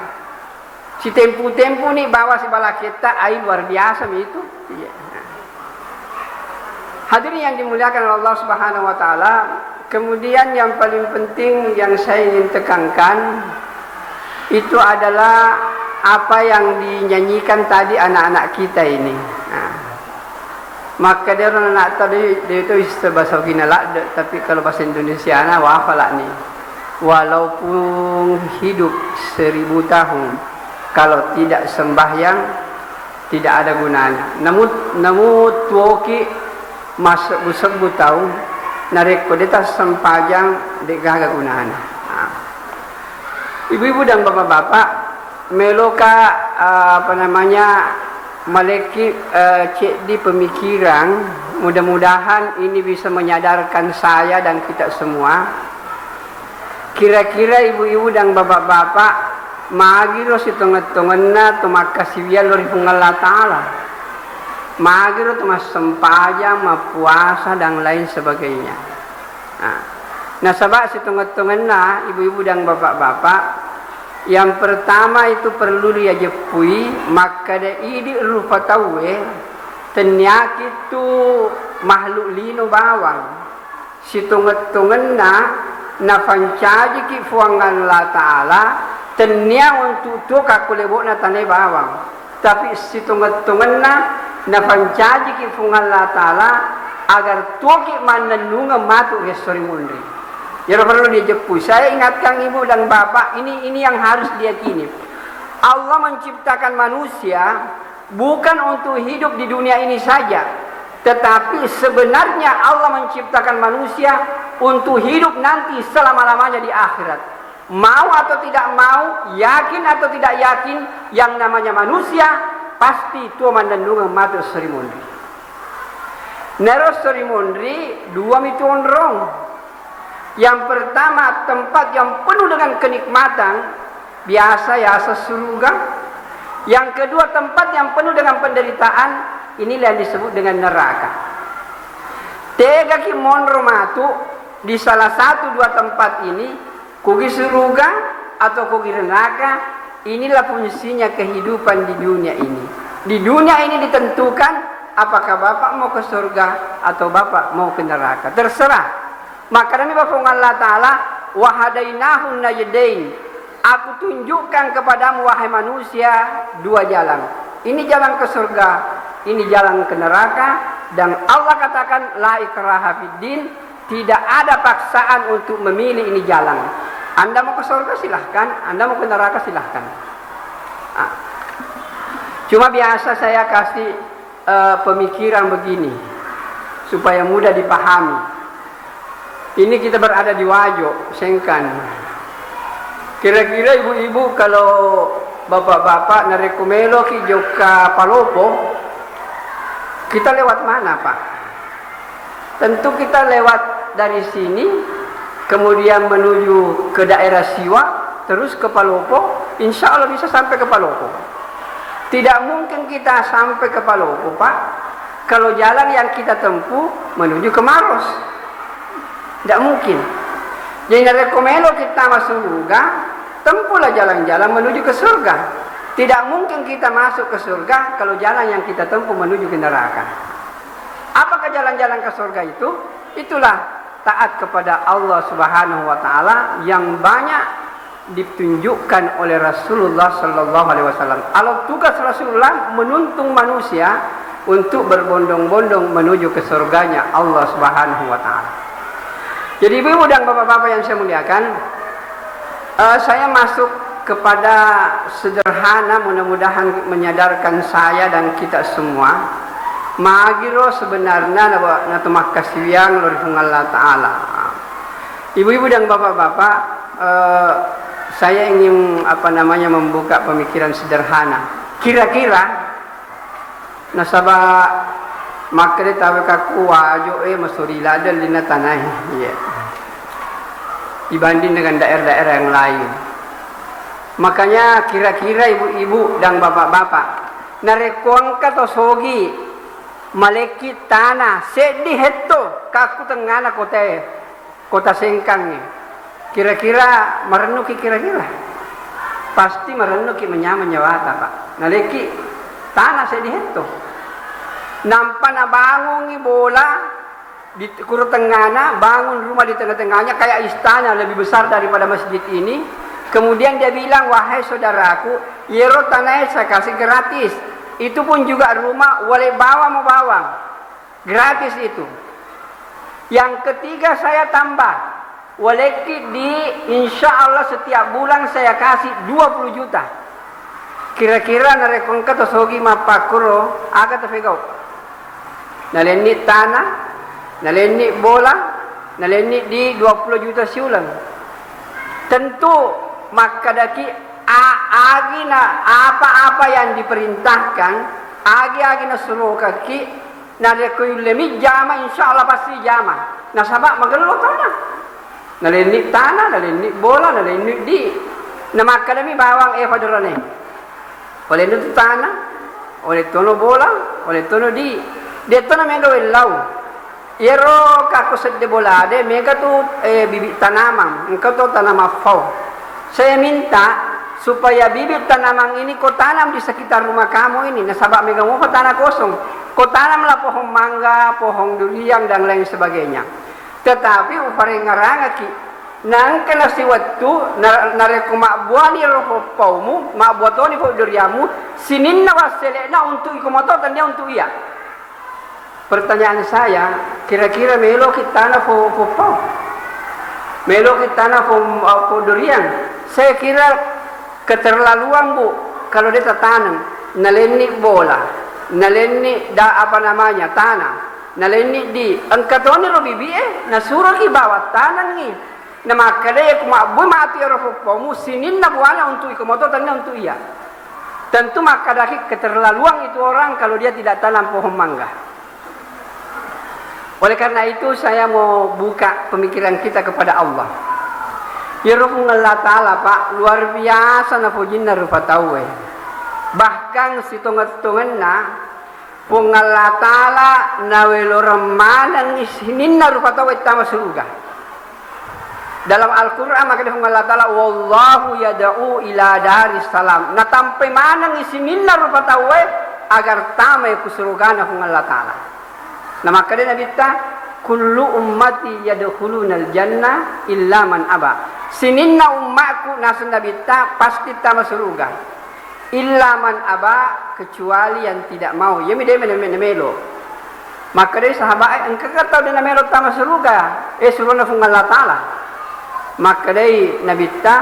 Sitempu-tempu ni bawa sibalaketta, ai luar biasa mi itu. Iya. Hadirin yang dimuliakan oleh Allah Subhanahu wa Ta'ala, kemudian yang paling penting yang saya ingin tekankan itu adalah apa yang dinyanyikan tadi anak-anak kita ini. Nah, makkadero anak tadi, dia itu bisa bahasa Cina ladde, tapi kalau bahasa Indonesia na wafala ni. Walaupun hidup seribu tahun, kalau tidak sembahyang, tidak ada gunanya. Namu, namu tuoki massebbu-sebbu taung, narekko de tassempajang, de gaga gunana. Nah. Ibu-ibu dan bapak-bapak, meloka, eh, apa namanya, malekki, eh, ceddi pemikiran, mudah-mudahan ini bisa menyadarkan saya dan kita semua. Kira-kira ibu-ibu dan bapak-bapak, magiro sitongeng-tongenna to makkasiwiang lao ri Puang Allah Ta'ala? Magiro to massempajang, mappuasa, dan lain sebagainya? Nah, nasaba sitongeng-tongenna ibu-ibu dan bapak-bapak, yang pertama itu perlu riajeppui, makkada idi rupa tauwe, tenniaki tu makhluk lino bawang. Sitongeng-tongenna nafancajiki Fuang Allah Ta'ala, tennia untu tuo kakkulebo'na tanae bawang. Tapi sitongeng-tongenna nafancajiki Fuang Allah Ta'ala agar tuoki mannennungeng matu ri esso ri munri. Iyaro perlu dijeppu. Saya ingatkan ibu dan bapak, ini, ini yang harus diyakini. Allah menciptakan manusia bukan untuk hidup di dunia ini saja, tetapi sebenarnya Allah menciptakan manusia untuk hidup nanti selama-lamanya di akhirat. Mau atau tidak mau, yakin atau tidak yakin, yang namanya manusia pasti tuo mannennungeng matu esso ri munri. Naro esso ri munri, dua mi tu onrong. Yang pertama, tempat yang penuh dengan kenikmatan, biasa yaseng suruga. Yang kedua, tempat yang penuh dengan penderitaan, inilah yang disebut dengan neraka. Tegaki monro matu di salah satu dua tempat ini, kogi suruga atau kogi neraka, inilah fungsinya kehidupan di dunia ini. Di dunia ini ditentukan apakah bapak mau ke surga atau bapak mau ke neraka. Terserah. Makkedami Puang Allah Ta'ala, "Wa hadainahun najdain." Aku tunjukkan kepadamu, wahai manusia, dua jalan. Ini jalan ke surga, ini jalan ke neraka. Dan Allah katakan, "La ikraha fid din." Tidak ada paksaan untuk memilih ini jalan. Anda mau ke surga, silahkan. Anda mau ke neraka, silahkan. Ah. Cuma biasa saya kasih, eh, pemikiran begini, supaya mudah dipahami. Ini kita berada di Wajo, Sengkan. Kira-kira ibu-ibu, kalau bapak-bapak, narekko meloki jokka Palopo, kita lewat mana, Pak? Tentu kita lewat dari sini, kemudian menuju ke daerah Siwa, terus ke Palopo, insya Allah bisa sampai ke Palopo. Tidak mungkin kita sampai ke Palopo, Pak, kalau jalan yang kita tempuh menuju ke Maros. Tidak mungkin. Jadi, narekko melo kita masuk surga, Tempuhlah jalan-jalan menuju ke surga. Tidak mungkin kita masuk ke surga kalau jalan yang kita tempuh menuju ke neraka. Apakah jalan-jalan ke surga itu? Itulah taat kepada Allah Subhanahu wa Ta'ala yang banyak ditunjukkan oleh Rasulullah Sallallahu Alaihi Wasallam. Kalau tugas Rasulullah menuntung manusia untuk berbondong-bondong menuju ke surganya Allah Subhanahu wa Ta'ala. Jadi, ibu-ibu dan bapak-bapak yang saya muliakan, eh, saya masuk kepada sederhana, mudah-mudahan menyadarkan saya dan kita semua. Magiro sebenarnya na, na tumakkasiwiang lao ri Puang Allah Ta'ala. Ibu-ibu dan bapak-bapak, eh, saya ingin, apa namanya, membuka pemikiran sederhana. Kira-kira nasaba makkeda tawwe kakku Wajo e masori ladde' ellinna tanae, iya, dibanding dengan daerah-daerah yang lain. Makanya kira-kira ibu-ibu dan bapak-bapak, narekko engka to sogi malekki tana seddi hetto kakku tengngana kotae, Kota Sengkangnge. Kira-kira marennuki kira-kira? Pasti marennuki manyameng nyawata, Pak. Nalekki tana seddi hetto. Nampa nabangungi bola di kuro tengngana, bangun rumah di tengah-tengahnya kayak istana lebih besar daripada masjid ini. Kemudian dia bilang, "Wahai saudaraku, yero tanae saya kasih gratis. Itu pun juga rumah, wale bawang mau bawang." Gratis itu. Yang ketiga saya tambah, walekki di, insya Allah setiap bulan saya kasih dua puluh juta. Kira-kira narekko engka to sogi mappakkuro, aga to pegau? Nalenni tanah, nalenni bola, nalenni di dua puluh juta siuleng. Tentu makkadaki a-, agina apa-apa yang diperintahkan, agi-agi nasurokaki, narekko yullemi jama, insya Allah pasti jama. Nasaba magello tona. Nalenni tanah, nalenni bola, nalenni di. Namakkadami bawang e fadorane. Oleh tu tanah, oleh tono bola, oleh tono di. De tono mega wellau. Iyaro kakko sedde bolade mega tu, eh, bibit tanaman, engka to tanaman fau. Saya minta supaya bibit tanaman ini kau tanam di sekitar rumah kamu ini, nasaba mega mopa tanah kosong. Kau tanamlah pohon mangga, pohon durian, dan lain sebagainya. Tetapi uparengngerangaki, naengka nasiwettu, na-, narekko mabbuani ro foppaumu, mabbua toni fau durianmu, sininna wassele'na untuk iko mato, tennia untuk iya. Pertanyaan saya, kira-kira meloki tana fo-, foppau? Meloki tana fo-, fo durian? Saya kira keterlaluan, Bu, kalau de tataneng, nalenni bola, nalenni da-, apa namanya, tanah, nalenni di, engka toni ro bibi e, nasuroki bawang tanengngi. Namakkedai, "Ku mabbui matu ero foppaumu, sininna buana untuk iko moto, tennia untuk iya." Tentu makkadaki keterlaluan itu orang kalau dia tidak tanam pohon mangga. Oleh karena itu, saya mau buka pemikiran kita kepada Allah. Iyaro Puang Allah Ta'ala, Pak, luar biasa napojinna rupa tauwe. Bahkan sitongeng-tongenna Puang Allah Ta'ala naweloreng manengngi sininna rupa tauwe tama suruga. Dalam Al-Quran makkeda Puang Allah Ta'ala, "Wallahu yad'u ila daris salam." Natampai manengngi sininna rupa tauwe agar tamai ku surugana Puang Allah Ta'ala. Namakkeda Nabitta, "Kullu ummati yadkhulunal jannah illa man aba." Sininna ummakku, naseng Nabitta, pasti tama suruga. "Illa man aba," kecuali yang tidak mau. Iyami de' melo-, melo. Makkedai sahabat e, "Engka tau de' namelo tama suruga, eh, surona Puang Allah Ta'ala?" Makkedai Nabitta,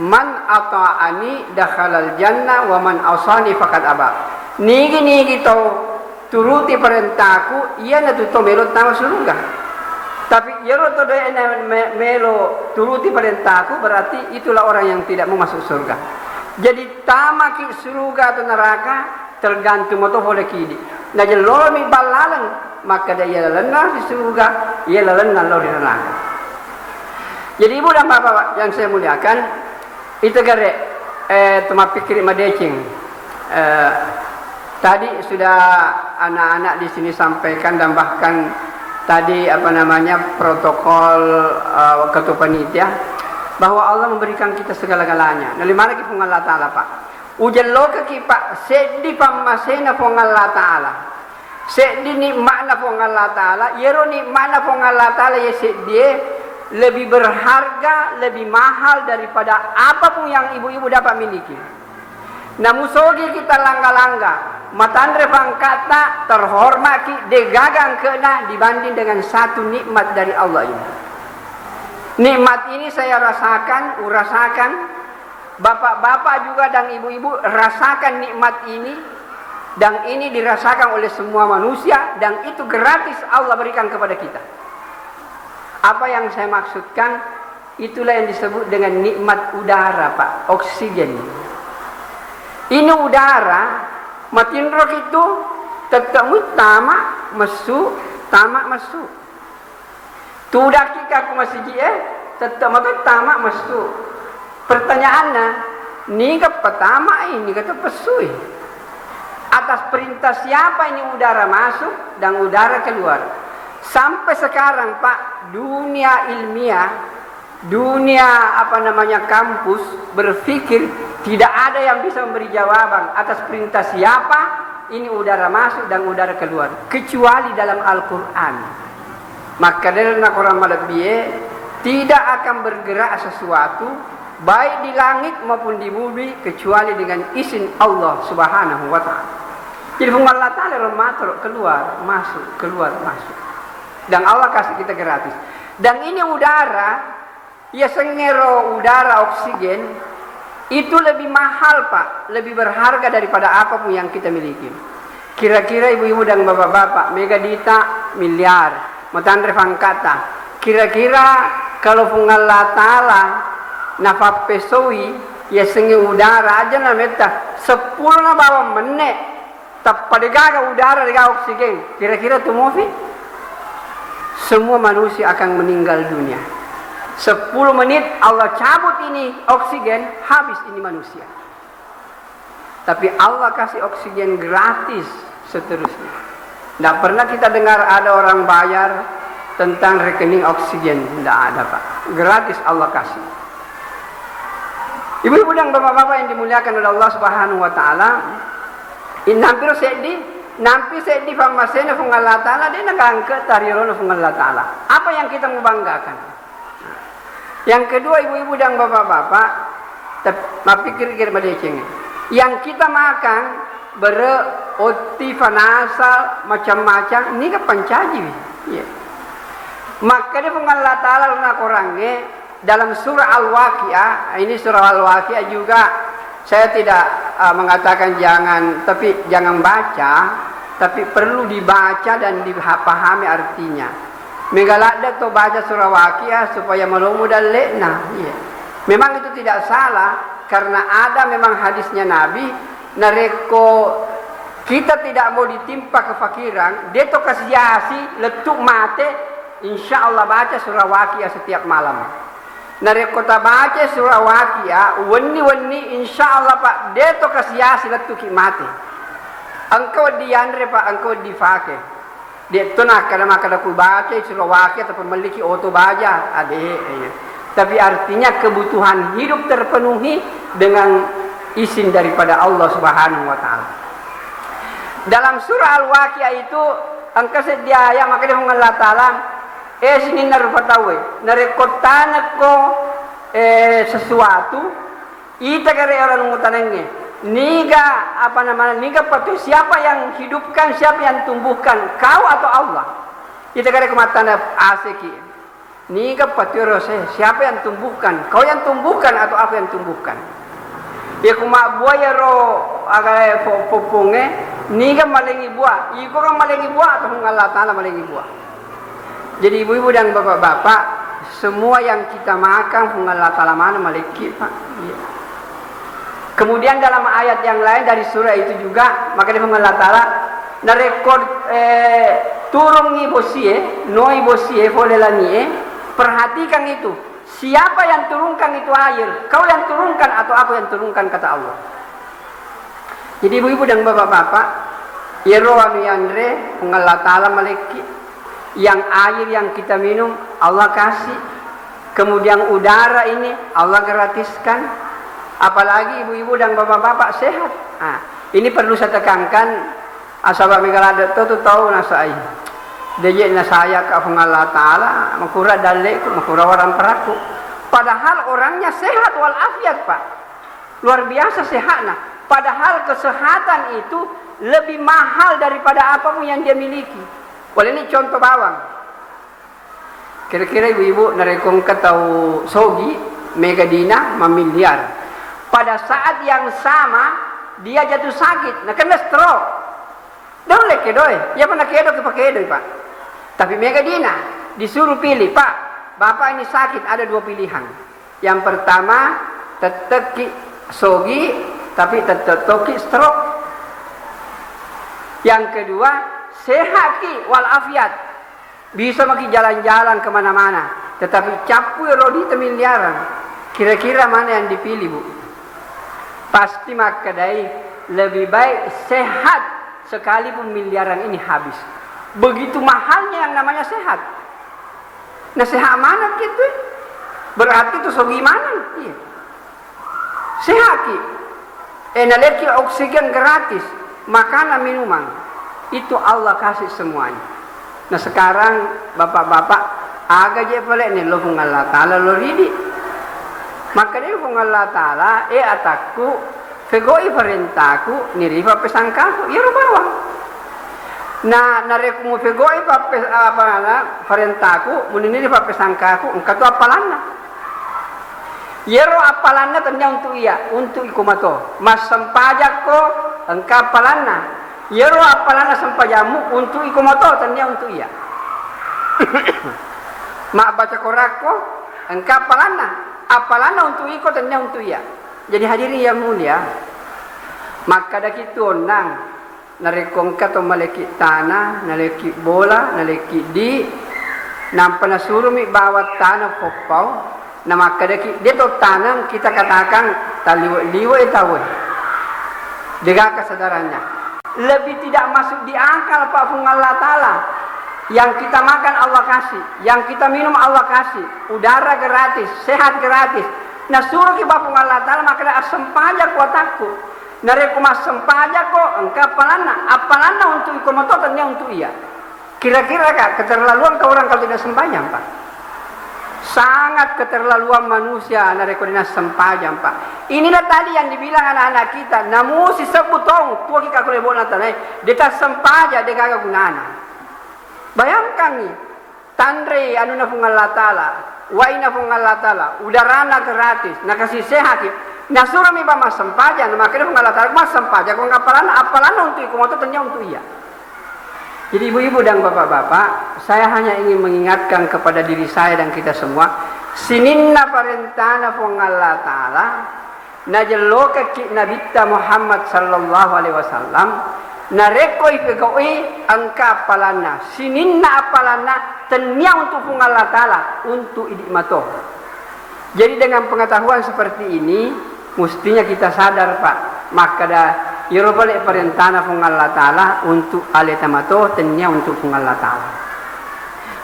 "Man ata'ani dakhalal jannah wa man asani faqad aba." Nigi-nigi tau turuti parentaku, iyanatu to melo tama suruga. Tapi iyaro to de' na me-, melo turuti parentaku, berarti itulah orang yang tidak mau masuk surga. Jadi tamaki suruga atau neraka tergantung mato pole kidi. Najellolomi ballaleng, makkeda iya lalenna ri suruga, iya lalenna lao ri neraka. Jadi ibu dan bapak yang saya muliakan, Itu gare, eh, temappikkiri madeceng. Eh, tadi sudah anak-anak di sini sampaikan dan bahkan tadi, apa namanya, protokol, eh, ketua panitia. bahwa Allah memberikan kita segala-galanya. Nalimanaki Puang Allah Ta'ala, Pak. Ujellokaki, Pak, seddi pammasena Puang Allah Ta'ala. Seddi nikma'na Puang Allah Ta'ala, iyaro nikma'na Puang Allah Ta'ala iya seddie lebih berharga, lebih mahal daripada apapun yang ibu-ibu dapat miliki. Namusogi kita langga-langga, matanre pangka'ta, terhormatki, degaga angke'na dibanding dengan satu nikmat dari Allah ini. Nikmat ini saya rasakan, urasakan, bapak-bapak juga dan ibu-ibu rasakan nikmat ini, dan ini dirasakan oleh semua manusia, dan itu gratis Allah berikan kepada kita. Apa yang saya maksudkan, itulah yang disebut dengan nikmat udara, Pak, oksigen. Ini udara, matinroki tu, tette' mui tama, messu, tama, messu. Tudakki ka ku masiji e, tette' mato tama, messu. Pertanyaanna, niga patama i, niga to pessui? Atas perintah siapa ini udara masuk dan udara keluar? Sampai sekarang, Pak, dunia ilmiah, dunia, apa namanya, kampus berpikir tidak ada yang bisa memberi jawaban atas perintah siapa ini udara masuk dan udara keluar, kecuali dalam Al-Quran. Makkedana Korang malebbie, tidak akan bergerak sesuatu baik di langit maupun di bumi kecuali dengan izin Allah Subhanahu wa Ta'ala. Jadi, Puang Allah Ta'ala ro matoro keluar masuk, keluar masuk. Dan Allah kasih kita gratis. Dan ini udara, iya sengngero udara oksigen, itu lebih mahal, Pak, lebih berharga daripada apapun yang kita miliki. Kira-kira ibu-ibu dan bapak-bapak, mega dita, miliar, matanre pangkata. Kira-kira kalau Puang Allah Ta'ala napappesoi, iya sengnge udara aja na metta, seppulo na bawang menne, tappa degaga udara, degaga oksigen, kira-kira tu mofi? Semua manusia akan meninggal dunia. Sepuluh menit Allah cabut ini oksigen, habis ini manusia. Tapi Allah kasih oksigen gratis seterusnya. Nggak pernah kita dengar ada orang bayar tentang rekening oksigen. Nggak ada, Pak. Gratis Allah kasih. Ibu-ibu dan bapak-bapak yang dimuliakan oleh Allah Subhanahu wa Ta'ala, in-, nampiro seddi, nampi seddi pammasena Puang Allah Ta'ala, de' nagangke tariolona Puang Allah Ta'ala. Apa yang kita mau banggakan? Yang kedua, ibu-ibu dan bapak-bapak, tep-, mappikir-pikir madeceng. Yang kita makan, bere, otti, fanasa, macam-macam, niga pancaji wi. Iya. Makkeda Puang Allah Ta'ala ri Korangnge, dalam surah Al-Waqiah, ini surah Al-Waqiah juga, saya tidak, eh, mengatakan jangan, tapi jangan baca, tapi perlu dibaca dan dipahami artinya. Mega ladde to baca surah Waqiah supaya malomo dalle'na. Iya. Memang itu tidak salah, karena ada memang hadisnya Nabi, narekko kita tidak mau ditimpa kefakiran, de to kasiasi lettu mate, insya Allah baca surah Waqiah setiap malam. Narekko tabaca surah Waqiah wenni-wenni, insya Allah, Pak, de to kasiasi lettuki mate. Engka wedding yanre, Pak, engka wedding fake. De to nakkeda makkeda ku bacai surah Waqiah atau pemelliki oto baja, ade, iya. Tapi artinya kebutuhan hidup terpenuhi dengan izin daripada Allah Subhanahu wa Ta'ala. Dalam surah Al-Waqiah itu engka seddi ayat, makkeda Puang Allah Ta'ala, eh, sininna rupa tauwe, narekko tanekko, eh, sesuatu, ita gare orang mutanengnge, niga, apa namanya, niga patu, siapa yang hidupkan, siapa yang tumbuhkan, kau atau Allah? Ita gare ko mattana aseki. Niga patiro se, siapa yang tumbuhkan? Kau yang tumbuhkan atau aku yang tumbuhkan? Iya ku mabbua iyaro aga po-, poppongnge, niga malengi bua? Iko kan malengi bua atau Puang Allah Ta'ala malengi bua? Jadi ibu-ibu dan bapak-bapak, semua yang kita makan Puang Allah Ta'ala maneng malekki, Pak. Iya. Kemudian dalam ayat yang lain dari surah itu juga, makkeda Puang Allah Ta'ala, narekko, eh, turungi bosie, noi bosie, pole langie, perhatikan itu. Siapa yang turunkan itu air? Kau yang turunkan atau aku yang turunkan, kata Allah. Jadi ibu-ibu dan bapak-bapak, iyaro anu yanre, Puang Allah Ta'ala malekki. Yang air yang kita minum, Allah kasih. Kemudian udara ini Allah gratiskan. Apalagi ibu-ibu dan bapak-bapak sehat. Nah, ini perlu saya tekankan, asaba mega ladde to tu tau nasai. Deje nasaya ka Puang Allah Ta'ala, makura dalleku, makura waramparakku. Padahal orangnya sehat walafiat, Pak. Luar biasa sehatnya. Padahal kesehatan itu lebih mahal daripada apapun yang dia miliki. Oleh ini contoh bawang. Kira-kira ibu-ibu, narekko engka tau sogi, mega dina mamiliar. Pada saat yang sama, dia jatuh sakit, nakena stroke. Dong le kedoe, iya pernah kedo ki pakedoi, Pak. Tapi mega dina, disuruh pilih, "Pak, Bapak ini sakit, ada dua pilihan. Yang pertama, tettekki sogi, tapi tettek toki stroke. Yang kedua, sehat ki walafiat." Bisa maki jalan-jalan kemana-mana, tetapi cappu ero di temiliaran. Kira-kira mana yang dipilih, Bu? Pasti makkedai, lebih baik sehat sekalipun miliaran ini habis. Begitu mahalnya yang namanya sehat. Nah, sehat mana gitu? Berarti itu sogi mana? Iya. Sehat ki. Eh, naleki oksigen gratis, makanan, minuman. Itu Allah kasih semuanya. Nah, sekarang bapak-bapak, aga je pale ni lo Puang Allah Ta'ala lo ridi. Maka dia Puang Allah Ta'ala, eh, atakku, pegoi parentaku, nirifa pesangkaku, iyaro bawang. Nah, narekko mupegoi pappe-, apa na, parentaku, munini rifa pesangkaku, engka tu appalanna. Iyaro appalanna tennia untuk iya, untuk iko mato. Massempajakko, engka appalanna. Iyaro appalanna sempajammu untuk iko mato, tennia untuk iya. Mabbaca korakko, engka appalanna. Appalanna untuk iko, tennia untuk iya. Jadi hadirin yang mulia, makkadaki tu onnang, narekko engka to maleki tana, naleki bola, naleki di, nampa nasurumi bawang tana foppau, na makkadaki, "De to taneng," kita katakan, "Taliwe-liwe tauwe." Dega kesadarannya. Lebih tidak masuk di akal, Pak, Puang Allah Ta'ala. Yang kita makan Allah kasih, yang kita minum Allah kasih, udara gratis, sehat gratis. Nah, suruh ki Puang Allah Ta'ala, maka ada sempajang kuatakku. Narekko massempajakko, engka appalanna. Appalanna untuk iko mato, tennia untuk iya. Kira-kira, Kak, keterlaluan ke orang kalau tidak sembahyang, Pak? Sangat keterlaluan manusia narekko dena sempajang, Pak. Inilah tadi yang dibilang anak-anak kita, namu sisebbu tong, tuo ki kakule bona tanai, deta sempaja, de gaga gunana. Bayangkan nih, tanre anuna Puang Allah Ta'ala, waina Puang Allah Ta'ala, udarana gratis, nakasih sehat ki. Nasuro mi ba massempajang, na makkeda Puang Allah Ta'ala, "Massempajang ko appalanna, appalanna untuk iko mato, tennia untuk iya." Jadi ibu-ibu dan bapak-bapak, saya hanya ingin mengingatkan kepada diri saya dan kita semua, sininna parentana Puang Allah Ta'ala, najellokekki Nabitta Muhammad sallallahu alaihi wasallam, narekko ipegau'i engka appalanna, sininna appalanna tennia untuk Puang Allah Ta'ala, untuk idi mato. Jadi dengan pengetahuan seperti ini, mestinya kita sadar, Pak, makkada iyaro pale parentana Puang Allah Ta'ala untuk aleta mato, tennia untuk Puang Allah Ta'ala.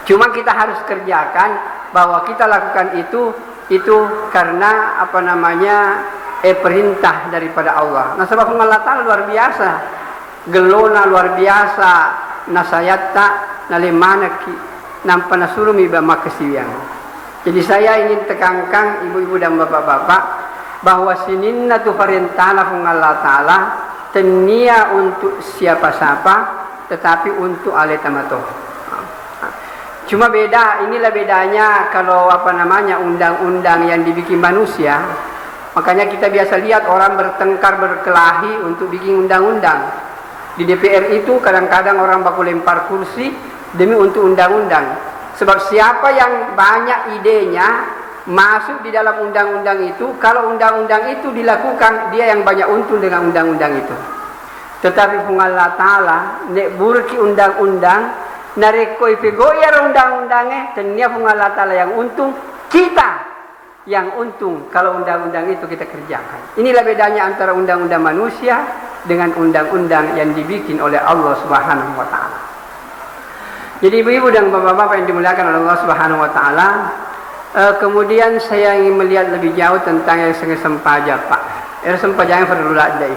Cuma kita harus kerjakan, bahwa kita lakukan itu, itu karena, apa namanya, eh, perintah daripada Allah. Nasaba Puang Allah Ta'ala luar biasa. Gellona luar biasa, nasayatta, nalemanekki, nampa nasurumi ba makkasiwiang. Jadi saya ingin tekankan ibu-ibu dan bapak-bapak bahwa sininna tu parentana Puang Allah Ta'ala tennia untuk siapa-siapa, tetapi untuk aleta mato. Cuma beda, inilah bedanya kalau, apa namanya, undang-undang yang dibikin manusia. Makanya kita biasa lihat orang bertengkar, berkelahi untuk bikin undang-undang. Di D P R itu kadang-kadang orang baku lempar kursi demi untuk undang-undang. Sebab siapa yang banyak idenya masuk di dalam undang-undang itu, kalau undang-undang itu dilakukan, dia yang banyak untung dengan undang-undang itu. Tetapi Puang Allah Ta'ala, nek burki undang-undang, narekko ipegoi aro undang-undangnge, tennia Puang Allah Ta'ala yang untung, kita yang untung kalau undang-undang itu kita kerjakan. Inilah bedanya antara undang-undang manusia dengan undang-undang yang dibikin oleh Allah Subhanahu wa Ta'ala. Jadi ibu-ibu dan bapak-bapak yang dimuliakan oleh Allah Subhanahu wa Ta'ala, Eh, kemudian saya ingin melihat lebih jauh tentang yang senge sempajang, Pak. Ero sempajang fardu laddai.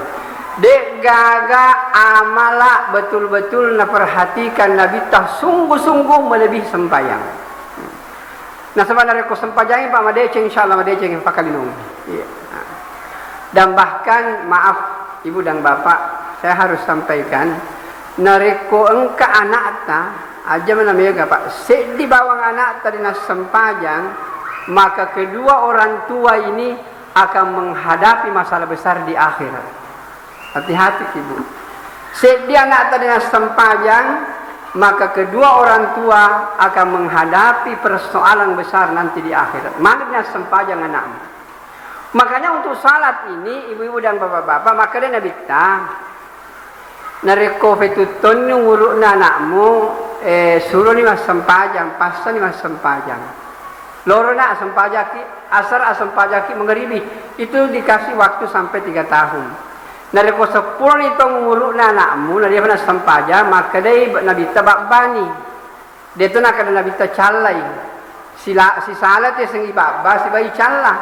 De' gaga amala betul-betul naperhatikan Nabitta sungguh-sungguh melebihi sempajang. Nasaba narekko sempajang, Pak, madeceng, insya Allah madeceng pakalinong. Iya. Dan bahkan, maaf, Ibu dan Bapak, saya harus sampaikan, narekko engka anakta, aja mana mega, Pak, seddi bawang anakta de' nassempajang, maka kedua orang tua ini akan menghadapi masalah besar di akhirat. Hati-hati, Ibu. Seddi anakta de' nassempajang, maka kedua orang tua akan menghadapi persoalan besar nanti di akhirat. Mana de' nassempajang anakmu? Makanya untuk salat ini, ibu-ibu dan bapak-bapak, makkeda Nabitta, narekko fetuttonni umuru'na anakmu, eh, suroni massempajang, passani massempajang. Lorona assempajakki, asar assempajakki, mangaribi. Itu dikasih waktu sampai tiga tahun. Narekko seppuloni taung umuru'na anakmu, na de'pa nassempajang, makkedai Nabitta, babbani. De'to nakkeda Nabitta callai. Sila-, sisala tesengngi babba, sibawa icalla.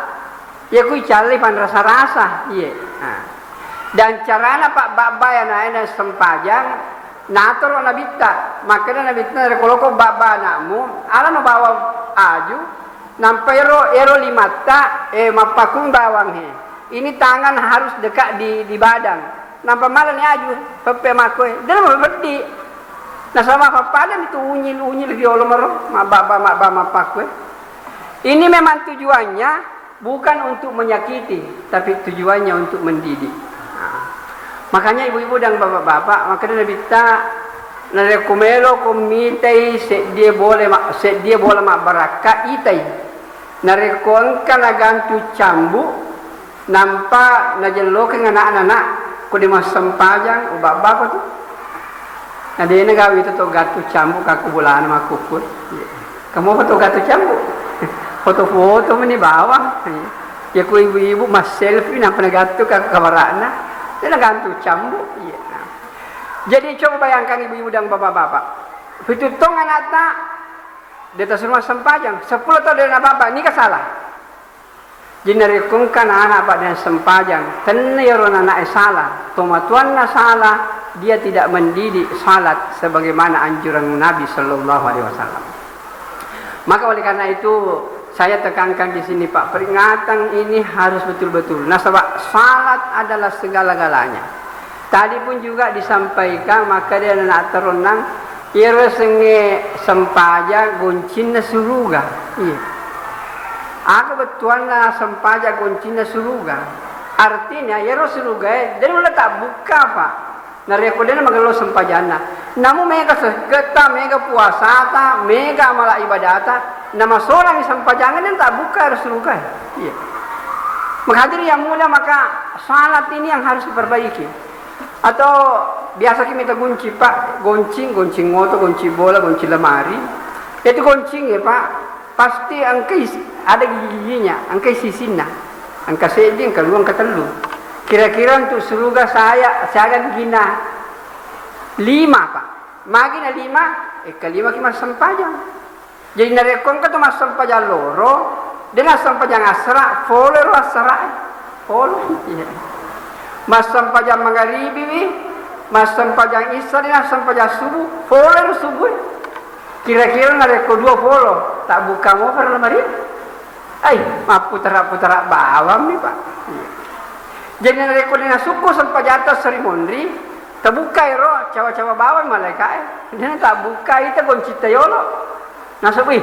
Iya ku icallai panrasa-rasa. Iye. Nah. Dan carana pabbabbai anae nassempajang, natoro Nabitta. Makkeda Nabitta, narekko loko babba anakmu, alano bawang aju, nampa ero, ero limatta, eh, mappakung bawang he. Ini tangan harus dekat di, di badan. Nampa malani aju, peppe makkoe. Dena mapeddi. Nasaba pappadami tu unyil-unyil riolo maro, mabbaba, mabba, mappakkoe. Ini memang tujuannya bukan untuk menyakiti, tapi tujuannya untuk mendidik. Nah, makanya ibu-ibu dan bapak-bapak, makanya Nabitta, narekko meloko mitai seddie bola ma-, seddie bola mabbarakka, itai. Narekko engka nagantu cambu, nampa najellokeng ana'na, "Nak, ko de massempajang, ubabbako tu." Na dena gawi tu to gattu cambu ka ko bolana makkukku. Kamu apa to gattu cambu? Foto-foto meni bawang. Ya ko ibu-ibu mas selfie nampa nagattu ka kabara'na. Dena gantu cambu. Iya. Jadi coba bayangkan ibu-ibu dan bapak-bapak. Pitu tong anakta, de tasuro massempajang, seppulo taung de nababba, niga salah? Jadi narekko engka anak-anak pada sempajang, tenna iyaro anak'e salah, tomatoanna salah, dia tidak mendidik salat sebagaimana anjuran Nabi Sallallahu Alaihi Wasallam. Maka oleh karena itu, saya tekankan di sini, Pak, peringatan ini harus betul-betul. Nasaba salat adalah segala-galanya. Tadi pun juga disampaikan, maka dia anak terunang, iyaro sengnge sempajang goncinna suruga. Iya. Aga bettuanna sempajang goncinna suruga? Artinya, iyaro surugae, de nulle tabbukka, Pak. Narekko dena magello sempajanna. Namu mega sekketta, mega puasata, mega amala ibadata, namasolani sempajanna, de tabbukka ero surugae. Iya. Maka hadirin yang mulia, maka salat ini yang harus diperbaiki. Atau biasa ki mita gunci, Pak, goncing, goncing moto, goncing bola, goncing lemari. Itu goncing ya, Pak. Pasti engka is-, ada gigi-giginya, engka sisinna. Engka seddi, engka dua, engka tellu. Kira-kira untuk suruga saya, siaga giginna? Lima, Pak. Magi na lima, engka lima ki massempajang. Jadi narekko engka tu massempajang loro, de nassempajang assara, folo ro assara. Folo. Iya. Massempajang mangaribi wi, massempajang isya, de nassempajang subuh, folo ro subuh. Kira-kira narekko dua polo, tabbukka mopa ro lemari? Ai, mapputara-putara bawang mi, Pak. Iya. Jadi narekko de nasukku sempajatta seri monri, tabukka ero cawa-cawa bawang malaika'e. De tabbukka ita goncitta yolo. Nasabui,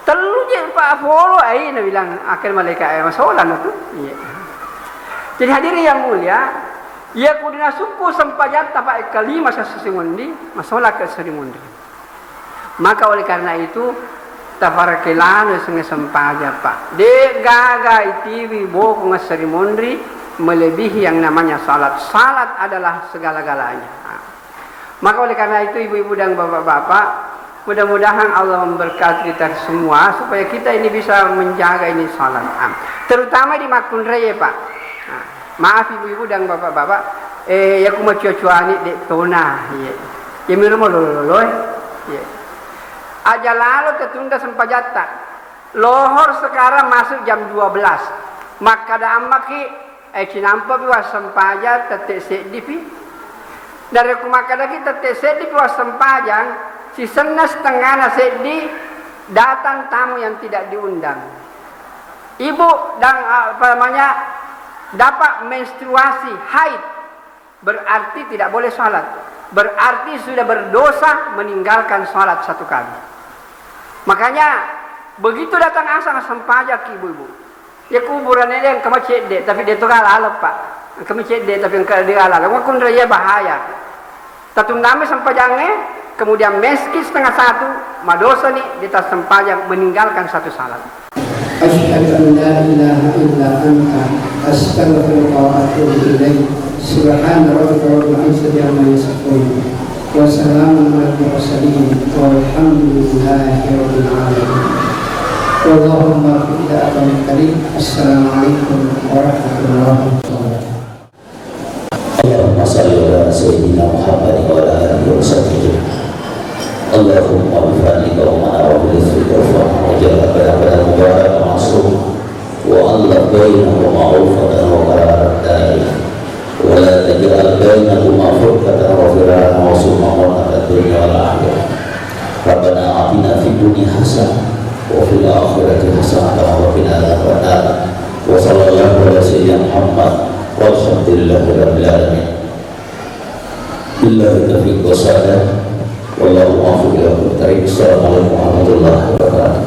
"Tellu je, Pak, folo ai," nabilang akhir malaika'e, "Masolang tu." Iya. Jadi hadirin yang mulia, iya ku de nasukku sempajatta, Pak, engka lima sassi monri, masolang ke seri monri. Maka oleh karena itu, tafarakkelano sengnge sempajang, Pak. De gaga itiwi bokong seri monri melebihi yang namanya salat. Salat adalah segala-galanya. Nah. Maka oleh karena itu, ibu-ibu dan bapak-bapak, mudah-mudahan Allah memberkati kita semua supaya kita ini bisa menjaga ini salat. Nah. Terutama di makkunrai, Pak. Nah. Maaf ibu-ibu dan bapak-bapak, eh, iya ku maccua-cuani de tona, iya. Iya miro malolo-lolo, eh. Iya. Aja lalo tatunda sempajatta. Lohor sekarang masuk jam dua belas. Makkada ammaki, eh, cinampepi wassempajang, tette seddipi. Narekko makkadaki tette seddipi wassempajang, sisenna setengana seddi datang tamu yang tidak diundang. Ibu dan, apa namanya, dapat menstruasi, haid, berarti tidak boleh sholat. Berarti sudah berdosa meninggalkan sholat satu kali. Makanya, begitu datang azan, sempajaki ibu-ibu. Ya kuburan ini yang kami cedde, tapi dia tu kalah, Pak. Kami cedde, tapi yang dia kalah. Wah, kundra ya bahaya. Tatunnami sempajangnge, kemudian meski setengah satu, madosani di atas sempajang meninggalkan satu salat. أشهد أن لا إله إلا أنت، أستغفرك وأتوب إليك. سبحان ربك رب العزة عما يصفون، وسلام على المرسلين، والحمد لله رب العالمين. اللهم اغفر لأبا الكريم. السلام عليكم ورحمة الله وبركاته. اللهم صل على سيدنا محمد وعلى آله وصحبه. اللهم بفضلك ومنك وبلطفك وفضلك واجعل هذا البلد مباركا معصوما وألف بينهما ألفة وقرارا دائما ولا تجعل بينهما فرقة وفرارا وسوءا ملقاة في الدنيا والآخرة. ربنا آتنا في الدنيا حسنة وفي الآخرة حسنة وقنا عذاب النار. وصلى الله على سيدنا محمد والحمد لله رب العالمين. بالله التوفيق والسعادة. والله موفق إلى أقرب الطريق. السلام عليكم ورحمة الله وبركاته.